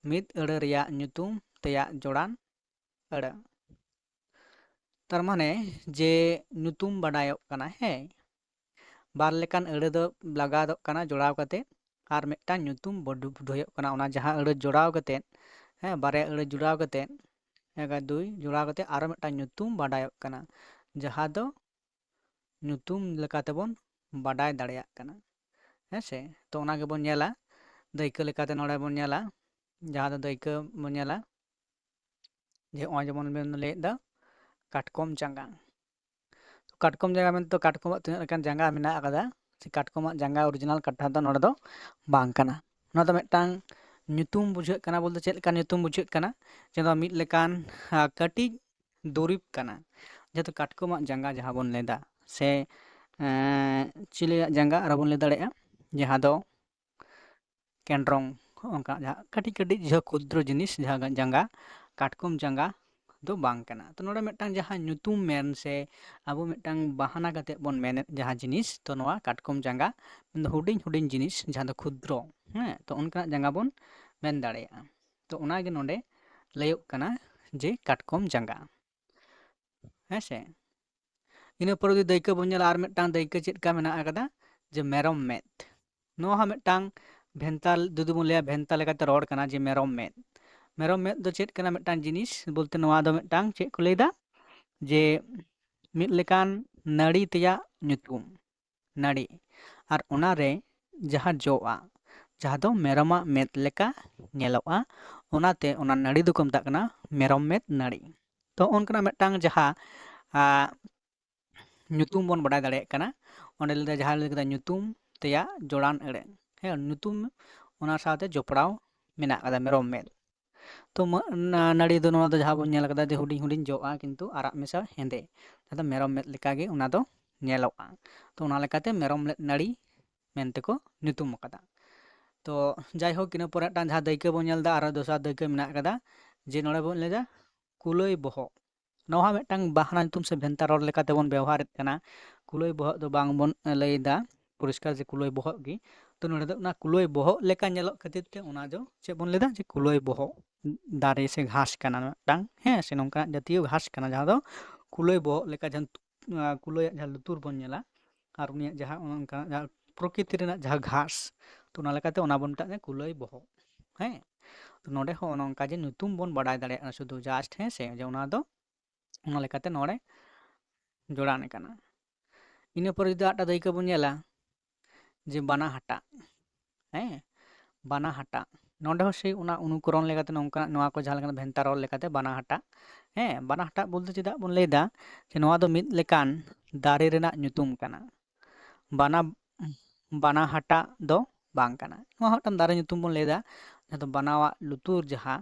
ᱢᱤᱫ ᱟᱹᱲᱟᱹ ᱨᱮᱭᱟᱜ ᱧᱩᱛᱩᱢ ᱛᱮᱭᱟᱜ ᱡᱚᱲᱟᱱ ᱟᱹᱲᱟᱹ᱾ ᱛᱟᱨ ᱢᱟᱱᱮ ᱡᱮ ᱧᱩᱛᱩᱢ ᱵᱟᱰᱟᱭᱚᱜ ᱠᱟᱱᱟ, ᱦᱮᱸ, ᱵᱟᱨ ᱞᱮᱠᱟᱱ ᱟᱹᱲᱟᱹ ᱫᱚ ᱞᱟᱜᱟᱣᱚᱜ ᱠᱟᱱᱟ ᱡᱚᱲᱟᱣ ᱠᱟᱛᱮ, ᱟᱨ ᱢᱤᱫᱴᱟᱝ ᱧᱩᱛᱩᱢ ᱵᱚᱰ-, ᱵᱩᱡᱷᱟᱹᱣ ᱠᱟᱱᱟ᱾ ᱚᱱᱟ ᱡᱟᱦᱟᱸ ᱟᱹᱲᱟᱹ ᱡᱚᱲᱟᱣ ᱠᱟᱛᱮᱫ, ᱦᱮᱸ, ᱵᱟᱨᱭᱟ ᱟᱹᱲᱟᱹ ᱡᱚᱲᱟᱣ ᱠᱟᱛᱮᱫ, ᱮᱠ ᱟᱨ ᱫᱩᱭ ᱡᱚᱲᱟᱣ ᱠᱟᱛᱮᱫ ᱟᱨᱚ ᱢᱤᱫᱴᱟᱝ ᱧᱩᱛᱩᱢ ᱵᱟᱰᱟᱭᱚᱜ ᱠᱟᱱᱟ, ᱡᱟᱦᱟᱸ ᱫᱚ ᱧᱩᱛᱩᱢ ᱞᱮᱠᱟᱛᱮᱵᱚᱱ ᱵᱟᱰᱟᱭ ᱫᱟᱲᱮᱭᱟᱜ ᱠᱟᱱᱟ᱾ ᱦᱮᱸ ᱥᱮ? ᱛᱚ ᱚᱱᱟ ᱜᱮᱵᱚᱱ ᱧᱮᱞᱟ᱾ ᱫᱟᱹᱭᱠᱟᱹ ᱞᱮᱠᱟᱛᱮ ᱱᱚᱰᱮ ᱵᱚᱱ ᱧᱮᱞᱟ, ᱡᱟᱦᱟᱸ ᱫᱚ ᱫᱟᱹᱭᱠᱟᱹ ᱵᱚᱱ ᱧᱮᱞᱟ, ᱡᱮ ᱱᱚᱜᱼᱚᱭ ᱡᱮᱢᱚᱱ ᱵᱚᱱ ᱞᱟᱹᱭᱮᱫ ᱫᱚ ᱠᱟᱴᱠᱚᱢ ᱡᱟᱸᱜᱟ᱾ ᱠᱟᱴᱠᱚᱢ ᱡᱟᱸᱜᱟ ᱢᱮᱱᱛᱮ ᱠᱟᱴᱠᱚᱢᱟᱜ ᱛᱤᱱᱟᱹᱜ ᱞᱮᱠᱟᱱ ᱡᱟᱸᱜᱟ ᱢᱮᱱᱟᱜ ᱟᱠᱟᱫᱟ, ᱥᱮ ᱠᱟᱴᱠᱚᱢᱟᱜ ᱡᱟᱸᱜᱟ original ᱠᱟᱛᱷᱟ ᱫᱚ ᱱᱚᱰᱮ ᱫᱚ ᱵᱟᱝ ᱠᱟᱱᱟ᱾ ᱱᱚᱣᱟ ᱫᱚ ᱢᱤᱫᱴᱟᱝ ᱧᱩᱛᱩᱢ ᱵᱩᱡᱷᱟᱹᱜ ᱠᱟᱱᱟ, ᱵᱚᱞᱛᱮ ᱪᱮᱫ ᱞᱮᱠᱟᱱ ᱧᱩᱛᱩᱢ ᱵᱩᱡᱷᱟᱹᱜ ᱠᱟᱱᱟ? ᱡᱮ ᱱᱚᱣᱟ ᱢᱤᱫ ᱞᱮᱠᱟᱱ, ᱟ, ᱠᱟᱹᱴᱤᱡ ᱫᱩᱨᱤᱵᱽ ᱠᱟᱱᱟ, ᱡᱟᱦᱟᱸ ᱫᱚ ᱠᱟᱴᱠᱚᱢᱟᱜ ᱡᱟᱸᱜᱟ ᱡᱟᱦᱟᱸ ᱵᱚᱱ ᱞᱟᱹᱭᱫᱟ, ᱥᱮ, ᱮᱸ, ᱪᱤᱞᱤᱭᱟᱜ ᱡᱟᱸᱜᱟ ᱟᱨᱦᱚᱸ ᱵᱚᱱ ᱞᱟᱹᱭ ᱫᱟᱲᱮᱭᱟᱜᱼᱟ, ᱡᱟᱦᱟᱸ ᱫᱚ ᱠᱮᱱᱰᱨᱚᱝ, ᱚᱱᱠᱟ ᱡᱟᱦᱟᱸ ᱠᱟᱹᱴᱤᱡ ᱠᱟᱹᱴᱤᱡ ᱡᱟᱦᱟᱸ ᱠᱷᱩᱫᱨᱚ ᱡᱤᱱᱤᱥ, ᱡᱟᱦᱟᱸ ᱡᱟᱸᱜᱟ, ᱠᱟᱴᱠᱚᱢ ᱡᱟᱸᱜᱟ ᱫᱚ ᱵᱟᱝ ᱠᱟᱱᱟ᱾ ᱛᱚ ᱱᱚᱰᱮ ᱢᱤᱫᱴᱟᱝ ᱡᱟᱦᱟᱸ ᱧᱩᱛᱩᱢ ᱢᱮᱱ ᱥᱮ ᱟᱵᱚ ᱢᱤᱫᱴᱟᱝ ᱵᱟᱦᱟᱱᱟ ᱠᱟᱛᱮᱫ ᱵᱚᱱ ᱢᱮᱱᱮᱫ ᱡᱟᱦᱟᱸ ᱡᱤᱱᱤᱥ, ᱛᱚ ᱱᱚᱣᱟ ᱠᱟᱴᱠᱚᱢ ᱡᱟᱸᱜᱟ ᱢᱮᱱᱫᱚ ᱦᱩᱰᱤᱧ ᱦᱩᱰᱤᱧ ᱡᱤᱱᱤᱥ, ᱡᱟᱦᱟᱸ ᱫᱚ ᱠᱷᱩᱫᱨᱚ, ᱦᱮᱸ, ᱛᱚ ᱚᱱᱠᱟᱱᱟᱜ ᱡᱟᱸᱜᱟ ᱵᱚᱱ ᱢᱮᱱ ᱫᱟᱲᱮᱭᱟᱜᱼᱟ᱾ ᱛᱚ ᱚᱱᱟᱜᱮ ᱱᱚᱰᱮ ᱞᱟᱹᱭᱚᱜ ᱠᱟᱱᱟ ᱡᱮ ᱠᱟᱴᱠᱚᱢ ᱡᱟᱸᱜᱟ, ᱦᱮᱸ ᱥᱮ᱾ ᱤᱱᱟᱹ ᱯᱚᱨᱮ ᱡᱩᱫᱤ ᱫᱟᱹᱭᱠᱟᱹ ᱵᱚᱱ ᱧᱮᱞᱟ, ᱟᱨ ᱢᱤᱫᱴᱟᱝ ᱫᱟᱹᱭᱠᱟᱹ ᱪᱮᱫ ᱞᱮᱠᱟ ᱢᱮᱱᱟᱜ ᱟᱠᱟᱫᱟ, ᱡᱮ ᱢᱮᱨᱚᱢ ᱢᱮᱫ᱾ ᱱᱚᱣᱟ ᱦᱚᱸ ᱢᱤᱫᱴᱟᱝ ᱵᱷᱮᱱᱛᱟ, ᱡᱩᱫᱤ ᱵᱚᱱ ᱞᱟᱹᱭᱟ, ᱵᱷᱮᱱᱛᱟ ᱞᱮᱠᱟᱛᱮ ᱨᱚᱲ ᱠᱟᱱᱟ ᱡᱮ ᱢᱮᱨᱚᱢ ᱢᱮᱫ᱾ ᱢᱮᱨᱚᱢ ᱢᱮᱫ ᱫᱚ ᱪᱮᱫ ᱠᱟᱱᱟ? ᱢᱤᱫᱴᱟᱝ ᱡᱤᱱᱤᱥ ᱵᱚᱞᱛᱮ ᱱᱚᱣᱟ ᱫᱚ ᱢᱤᱫᱴᱟᱝ ᱪᱮᱫ ᱠᱚ ᱞᱟᱹᱭᱫᱟ, ᱡᱮ ᱢᱤᱫ ᱞᱮᱠᱟᱱ ᱱᱟᱹᱲᱤ ᱛᱮᱭᱟᱜ ᱧᱩᱛᱩᱢ, ᱱᱟᱹᱲᱤ, ᱟᱨ ᱚᱱᱟᱨᱮ ᱡᱟᱦᱟᱸ ᱡᱚᱜᱼᱟ, ᱡᱟᱦᱟᱸ ᱫᱚ ᱢᱮᱨᱚᱢᱟᱜ ᱢᱮᱫ ᱞᱮᱠᱟ ᱧᱮᱞᱚᱜᱼᱟ, ᱚᱱᱟᱛᱮ ᱚᱱᱟ ᱱᱟᱹᱲᱤ ᱫᱚᱠᱚ ᱢᱮᱛᱟᱜ ᱠᱟᱱᱟ ᱢᱮᱨᱚᱢ ᱢᱮᱫ ᱱᱟᱹᱲᱤ᱾ ᱛᱚ ᱚᱱᱠᱟᱱᱟᱜ ᱢᱤᱫᱴᱟᱝ ᱡᱟᱦᱟᱸ, ᱟ, ᱧᱩᱛᱩᱢ ᱵᱚᱱ ᱵᱟᱰᱟᱭ ᱫᱟᱲᱮᱭᱟᱜ ᱠᱟᱱᱟ, ᱚᱸᱰᱮ ᱞᱟᱹᱭᱫᱟ, ᱡᱟᱦᱟᱸ ᱞᱟᱹᱭ ᱠᱮᱫᱟ ᱧᱩᱛᱩᱢ ᱛᱮᱭᱟᱜ ᱡᱚᱲᱟᱱ ᱟᱹᱲᱟᱹ, ᱦᱮᱸ, ᱧᱩᱛᱩᱢ ᱚᱱᱟ ᱥᱟᱶᱛᱮ ᱡᱚᱯᱲᱟᱣ ᱢᱮᱱᱟᱜ ᱠᱟᱫᱟ, ᱢᱮᱨᱚᱢ ᱢᱮᱫ᱾ ᱛᱚ ᱢᱟ-, ᱱᱟ-, ᱱᱟᱹᱲᱤ ᱫᱚ ᱱᱚᱣᱟ ᱫᱚ ᱡᱟᱦᱟᱸ ᱵᱚᱱ ᱧᱮᱞ ᱠᱟᱫᱟ ᱡᱮ ᱦᱩᱰᱤᱧ ᱦᱩᱰᱤᱧ ᱡᱚᱜᱼᱟ, ᱠᱤᱱᱛᱩ ᱟᱨᱟᱜ ᱢᱮᱥᱟ ᱦᱮᱸᱫᱮ, ᱡᱟᱦᱟᱸ ᱫᱚ ᱢᱮᱨᱚᱢ ᱢᱮᱫ ᱞᱮᱠᱟᱜᱮ ᱚᱱᱟ ᱫᱚ ᱧᱮᱞᱚᱜᱼᱟ᱾ ᱛᱚ ᱚᱱᱟ ᱞᱮᱠᱟᱛᱮ ᱢᱮᱨᱚᱢ ᱢᱮᱫ ᱱᱟᱹᱲᱤ ᱢᱮᱱᱛᱮᱠᱚ ᱧᱩᱛᱩᱢ ᱟᱠᱟᱫᱟ᱾ ᱛᱚ ᱡᱟᱭᱦᱳᱠ, ᱤᱱᱟᱹ ᱯᱚᱨᱮ ᱢᱤᱫᱴᱟᱝ ᱡᱟᱦᱟᱸ ᱫᱟᱹᱭᱠᱟᱹ ᱵᱚᱱ ᱧᱮᱞ ᱮᱫᱟ, ᱟᱨᱚ ᱫᱚᱥᱟᱨ ᱫᱟᱹᱭᱠᱟᱹ ᱢᱮᱱᱟᱜ ᱟᱠᱟᱫᱟ, ᱡᱮ ᱱᱚᱰᱮ ᱵᱚᱱ ᱞᱟᱹᱭᱫᱟ ᱠᱩᱞᱟᱹᱭ ᱵᱚᱦᱚᱜ᱾ ᱱᱚᱣᱟ ᱦᱚᱸ ᱢᱤᱫᱴᱟᱝ ᱵᱟᱦᱱᱟ ᱧᱩᱛᱩᱢ ᱥᱮ ᱵᱷᱮᱱᱛᱟ ᱨᱚᱲ ᱞᱮᱠᱟᱛᱮ ᱵᱚᱱ ᱵᱮᱣᱦᱟᱨᱮᱫ ᱠᱟᱱᱟ᱾ ᱠᱩᱞᱟᱹᱭ ᱵᱚᱦᱚᱜ ᱫᱚ ᱵᱟᱝ ᱵᱚᱱ ᱞᱟᱹᱭᱫᱟ ᱯᱚᱨᱤᱥᱠᱟᱨ ᱡᱮ ᱠᱩᱞᱟᱹᱭ ᱵᱚᱦᱚᱜ ᱜᱮ᱾ ᱛᱚ ᱱᱚᱰᱮ ᱫᱚ ᱚᱱᱟ ᱠᱩᱞᱟᱹᱭ ᱵᱚᱦᱚᱜ ᱞᱮᱠᱟ ᱧᱮᱞᱚᱜ ᱠᱷᱟᱹᱛᱤᱨ ᱛᱮ ᱚᱱᱟ ᱫᱚ ᱪᱮᱫ ᱵᱚᱱ ᱞᱟᱹᱭᱫᱟ, ᱡᱮ ᱠᱩᱞᱟᱹᱭ ᱵᱚᱦᱚᱜ ᱫᱟᱨᱮ ᱥᱮ ᱜᱷᱟᱥ ᱠᱟᱱᱟ ᱢᱤᱫᱴᱟᱝ, ᱦᱮᱸ, ᱥᱮ ᱱᱚᱝᱠᱟᱱᱟᱜ ᱡᱟᱛᱤᱭᱚ ᱜᱷᱟᱥ ᱠᱟᱱᱟ, ᱡᱟᱦᱟᱸ ᱫᱚ ᱠᱩᱞᱟᱹᱭ ᱵᱚᱦᱚᱜ ᱞᱮᱠᱟ, ᱡᱟᱦᱟᱸ ᱛᱩ-, ᱟᱸ, ᱠᱩᱞᱟᱹᱭᱟᱜ ᱡᱟᱦᱟᱸ ᱞᱩᱛᱩᱨ ᱵᱚᱱ ᱧᱮᱞᱟ, ᱟᱨ ᱩᱱᱤᱭᱟᱜ ᱡᱟᱦᱟᱸ ᱚᱱᱮ ᱚᱱᱠᱟᱱᱟᱜ ᱡᱟᱦᱟᱸ ᱯᱨᱚᱠᱨᱤᱛᱤ ᱨᱮᱱᱟᱜ ᱡᱟᱦᱟᱸ ᱜᱷᱟᱥ, ᱛᱚ ᱚᱱᱟ ᱞᱮᱠᱟᱛᱮ ᱚᱱᱟ ᱵᱚᱱ ᱢᱮᱛᱟᱜ ᱠᱟᱱᱟ ᱠᱩᱞᱟᱹᱭ ᱵᱚᱦᱚᱜ᱾ ᱦᱮᱸ, ᱛᱚ ᱱᱚᱰᱮ ᱦᱚᱸ ᱚᱱᱮ ᱚᱱᱠᱟ ᱡᱮ ᱧᱩᱛᱩᱢ ᱵᱚᱱ ᱵᱟᱰᱟᱭ ᱫᱟᱲᱮᱭᱟᱜ ᱠᱟᱱᱟ ᱥᱩᱫᱷᱩ just, ᱦᱮᱸ ᱥᱮ, ᱡᱮ ᱚᱱᱟ ᱫᱚ ᱚᱱᱟ ᱞᱮᱠᱟᱛᱮ ᱱᱚᱰᱮ ᱡᱚᱲᱟᱣ ᱟᱠᱟᱱᱟ᱾ ᱤᱱᱟᱹ ᱯᱚᱨᱮ ᱡᱩᱫᱤ ᱟᱨᱴᱟ ᱫᱟᱹᱭᱠᱟᱹ ᱵᱚᱱ ᱧᱮᱞᱟ, ᱡᱮ ᱵᱟᱱᱟ ᱦᱟᱴᱟᱜ, ᱦᱮᱸ, ᱵᱟᱱᱟ ᱦᱟᱴᱟᱜ, ᱱᱚᱰᱮ ᱦᱚᱸ ᱥᱮᱭ ᱚᱱᱟ ᱚᱱᱩᱠᱚᱨᱚᱱ ᱞᱮᱠᱟᱛᱮ ᱱᱚᱝᱠᱟᱱᱟᱜ ᱱᱚᱣᱟ ᱠᱚ ᱡᱟᱦᱟᱸ ᱞᱮᱠᱟᱱᱟᱜ ᱵᱷᱮᱱᱛᱟ ᱨᱚᱲ ᱞᱮᱠᱟᱛᱮ ᱵᱟᱱᱟ ᱦᱟᱴᱟᱜ᱾ ᱦᱮᱸ, ᱵᱟᱱᱟ ᱦᱟᱴᱟᱜ ᱵᱚᱞᱛᱮ ᱪᱮᱫᱟᱜ ᱵᱚᱱ ᱞᱟᱹᱭᱫᱟ ᱡᱮ ᱱᱚᱣᱟ ᱫᱚ ᱢᱤᱫ ᱞᱮᱠᱟᱱ ᱫᱟᱨᱮ ᱨᱮᱱᱟᱜ ᱧᱩᱛᱩᱢ ᱠᱟᱱᱟ᱾ ᱵᱟᱱᱟ, ᱵᱟᱱᱟ ᱦᱟᱴᱟᱜ ᱫᱚ ᱵᱟᱝ ᱠᱟᱱᱟ᱾ ᱱᱚᱣᱟ ᱦᱚᱸ ᱢᱤᱫᱴᱟᱝ ᱫᱟᱨᱮ ᱧᱩᱛᱩᱢ ᱵᱚᱱ ᱞᱟᱹᱭᱫᱟ, ᱡᱟᱦᱟᱸ ᱫᱚ ᱵᱟᱱᱟᱣᱟᱜ ᱞᱩᱛᱩᱨ ᱡᱟᱦᱟᱸ,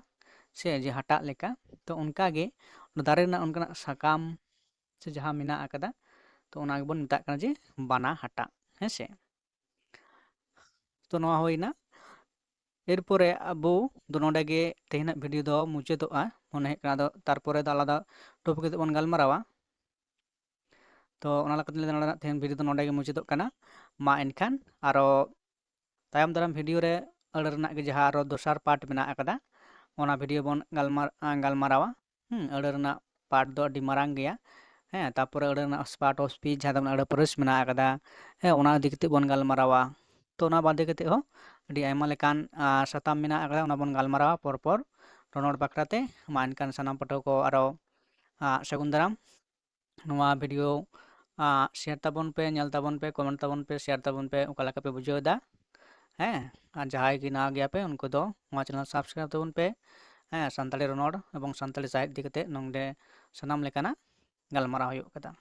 ᱥᱮ ᱡᱮ ᱦᱟᱴᱟᱜ ᱞᱮᱠᱟ, ᱛᱚ ᱚᱱᱠᱟᱜᱮ ᱚᱱᱟ ᱫᱟᱨᱮ ᱨᱮᱱᱟᱜ ᱚᱱᱠᱟᱱᱟᱜ ᱥᱟᱠᱟᱢ ᱥᱮ ᱡᱟᱦᱟᱸ ᱢᱮᱱᱟᱜ ᱟᱠᱟᱫᱟ, ᱛᱚ ᱚᱱᱟ ᱜᱮᱵᱚᱱ ᱢᱮᱛᱟᱜ ᱠᱟᱱᱟ ᱡᱮ ᱵᱟᱱᱟ ᱦᱟᱴᱟᱜ, ᱦᱮᱸ ᱥᱮ᱾ ᱛᱚ ᱱᱚᱣᱟ ᱦᱩᱭᱱᱟ᱾ ᱮᱨᱯᱚᱨᱮ ᱟᱵᱚ ᱫᱚ ᱱᱚᱰᱮ ᱜᱮ ᱛᱮᱦᱮᱧᱟᱜ ᱵᱷᱤᱰᱤᱭᱳ ᱫᱚ ᱢᱩᱪᱟᱹᱫᱚᱜᱼᱟ, ᱢᱚᱱᱮ ᱦᱩᱭᱩᱜ ᱠᱟᱱᱟ᱾ ᱟᱫᱚ ᱛᱟᱨᱯᱚᱨᱮ ᱫᱚ ᱟᱞᱟᱫᱟ ᱴᱚᱯᱤᱠ ᱠᱟᱛᱮ ᱵᱚᱱ ᱜᱟᱞᱢᱟᱨᱟᱣᱟ᱾ ᱛᱚ ᱚᱱᱟ ᱞᱮᱠᱟᱛᱮ ᱱᱚᱰᱮᱱᱟᱜ ᱛᱮᱦᱮᱧ ᱵᱷᱤᱰᱤᱭᱳ ᱫᱚ ᱱᱚᱰᱮ ᱜᱮ ᱢᱩᱪᱟᱹᱫᱚᱜ ᱠᱟᱱᱟ᱾ ᱢᱟ ᱮᱱᱠᱷᱟᱱ ᱟᱨᱚ ᱛᱟᱭᱚᱢ ᱫᱟᱨᱟᱢ ᱵᱷᱤᱰᱤᱭᱳ ᱨᱮ ᱟᱹᱲᱟᱹ ᱨᱮᱱᱟᱜ ᱜᱮ ᱡᱟᱦᱟᱸ ᱟᱨᱚ ᱫᱚᱥᱟᱨ ᱯᱟᱨᱴ ᱢᱮᱱᱟᱜ ᱟᱠᱟᱫᱟ, ᱚᱱᱟ ᱵᱷᱤᱰᱤᱭᱳ ᱵᱚᱱ ᱜᱟᱞᱢᱟᱨ-, ᱜᱟᱞᱢᱟᱨᱟᱣᱟ᱾ ᱦᱩᱸ, ᱟᱹᱲᱟᱹ ᱨᱮᱱᱟᱜ ᱯᱟᱨᱴ ᱫᱚ ᱟᱹᱰᱤ ᱢᱟᱨᱟᱝ ᱜᱮᱭᱟ᱾ ᱦᱮᱸ, ᱛᱟᱨᱯᱚᱨᱮ ᱟᱹᱲᱟᱹ ᱨᱮᱱᱟᱜ ᱯᱟᱨᱴ ᱚᱯᱷ ᱥᱯᱤᱪ, ᱡᱟᱦᱟᱸ ᱫᱚ ᱟᱹᱲᱟᱹ ᱯᱟᱹᱨᱤᱥ ᱢᱮᱱᱟᱜ ᱟᱠᱟᱫᱟ, ᱦᱮᱸ, ᱚᱱᱟ ᱤᱫᱤ ᱠᱟᱛᱮ ᱵᱚᱱ ᱜᱟᱞᱢᱟᱨᱟᱣᱟ᱾ ᱛᱚ ᱚᱱᱟ ᱵᱟᱫᱮ ᱠᱟᱛᱮ ᱦᱚᱸ ᱟᱹᱰᱤ ᱟᱭᱢᱟ ᱞᱮᱠᱟᱱ, ᱟᱨ, ᱥᱟᱛᱟᱢ ᱢᱮᱱᱟᱜ ᱟᱠᱟᱫᱟ, ᱚᱱᱟ ᱵᱚᱱ ᱜᱟᱞᱢᱟᱨᱟᱣᱟ ᱯᱚᱨ ᱯᱚᱨ ᱨᱚᱱᱚᱲ ᱵᱟᱠᱷᱨᱟ ᱛᱮ᱾ ᱢᱟ ᱮᱱᱠᱷᱟᱱ ᱥᱟᱱᱟᱢ ᱯᱟᱹᱴᱷᱩᱣᱟᱹ ᱠᱚ ᱟᱨᱚ, ᱟᱨ, ᱥᱟᱹᱜᱩᱱ ᱫᱟᱨᱟᱢ᱾ ᱱᱚᱣᱟ ᱵᱷᱤᱰᱤᱭᱳ, ᱟᱨ, ᱥᱮᱭᱟᱨ ᱛᱟᱵᱚᱱ ᱯᱮ, ᱧᱮᱞ ᱛᱟᱵᱚᱱ ᱯᱮ, ᱠᱚᱢᱮᱱᱴ ᱛᱟᱵᱚᱱ ᱯᱮ, ᱚᱠᱟ ᱞᱮᱠᱟ ᱯᱮ ᱵᱩᱡᱷᱟᱹᱣ ᱮᱫᱟ᱾ ᱦᱮᱸ, ᱟᱨ ᱡᱟᱦᱟᱸᱭ ᱜᱮ ᱱᱟᱣᱟ ᱜᱮᱭᱟ ᱯᱮ, ᱩᱱᱠᱩ ᱫᱚ ᱱᱚᱣᱟ ᱪᱮᱱᱮᱞ ᱥᱟᱵᱥᱠᱨᱟᱭᱤᱵ ᱛᱟᱵᱚᱱ ᱯᱮ᱾ ᱦᱮᱸ, ᱥᱟᱱᱛᱟᱲᱤ ᱨᱚᱱᱚᱲ ᱮᱵᱚᱝ ᱥᱟᱱᱛᱟᱲᱤ ᱥᱟᱶᱦᱮᱫ ᱤᱫᱤ ᱠᱟᱛᱮ ᱱᱚᱰᱮ ᱥᱟᱱᱟᱢ ᱞᱮᱠᱟᱱᱟᱜ ᱜᱟᱞᱢᱟᱨᱟᱣ ᱦᱩᱭᱩᱜ ᱠᱟᱱᱟ᱾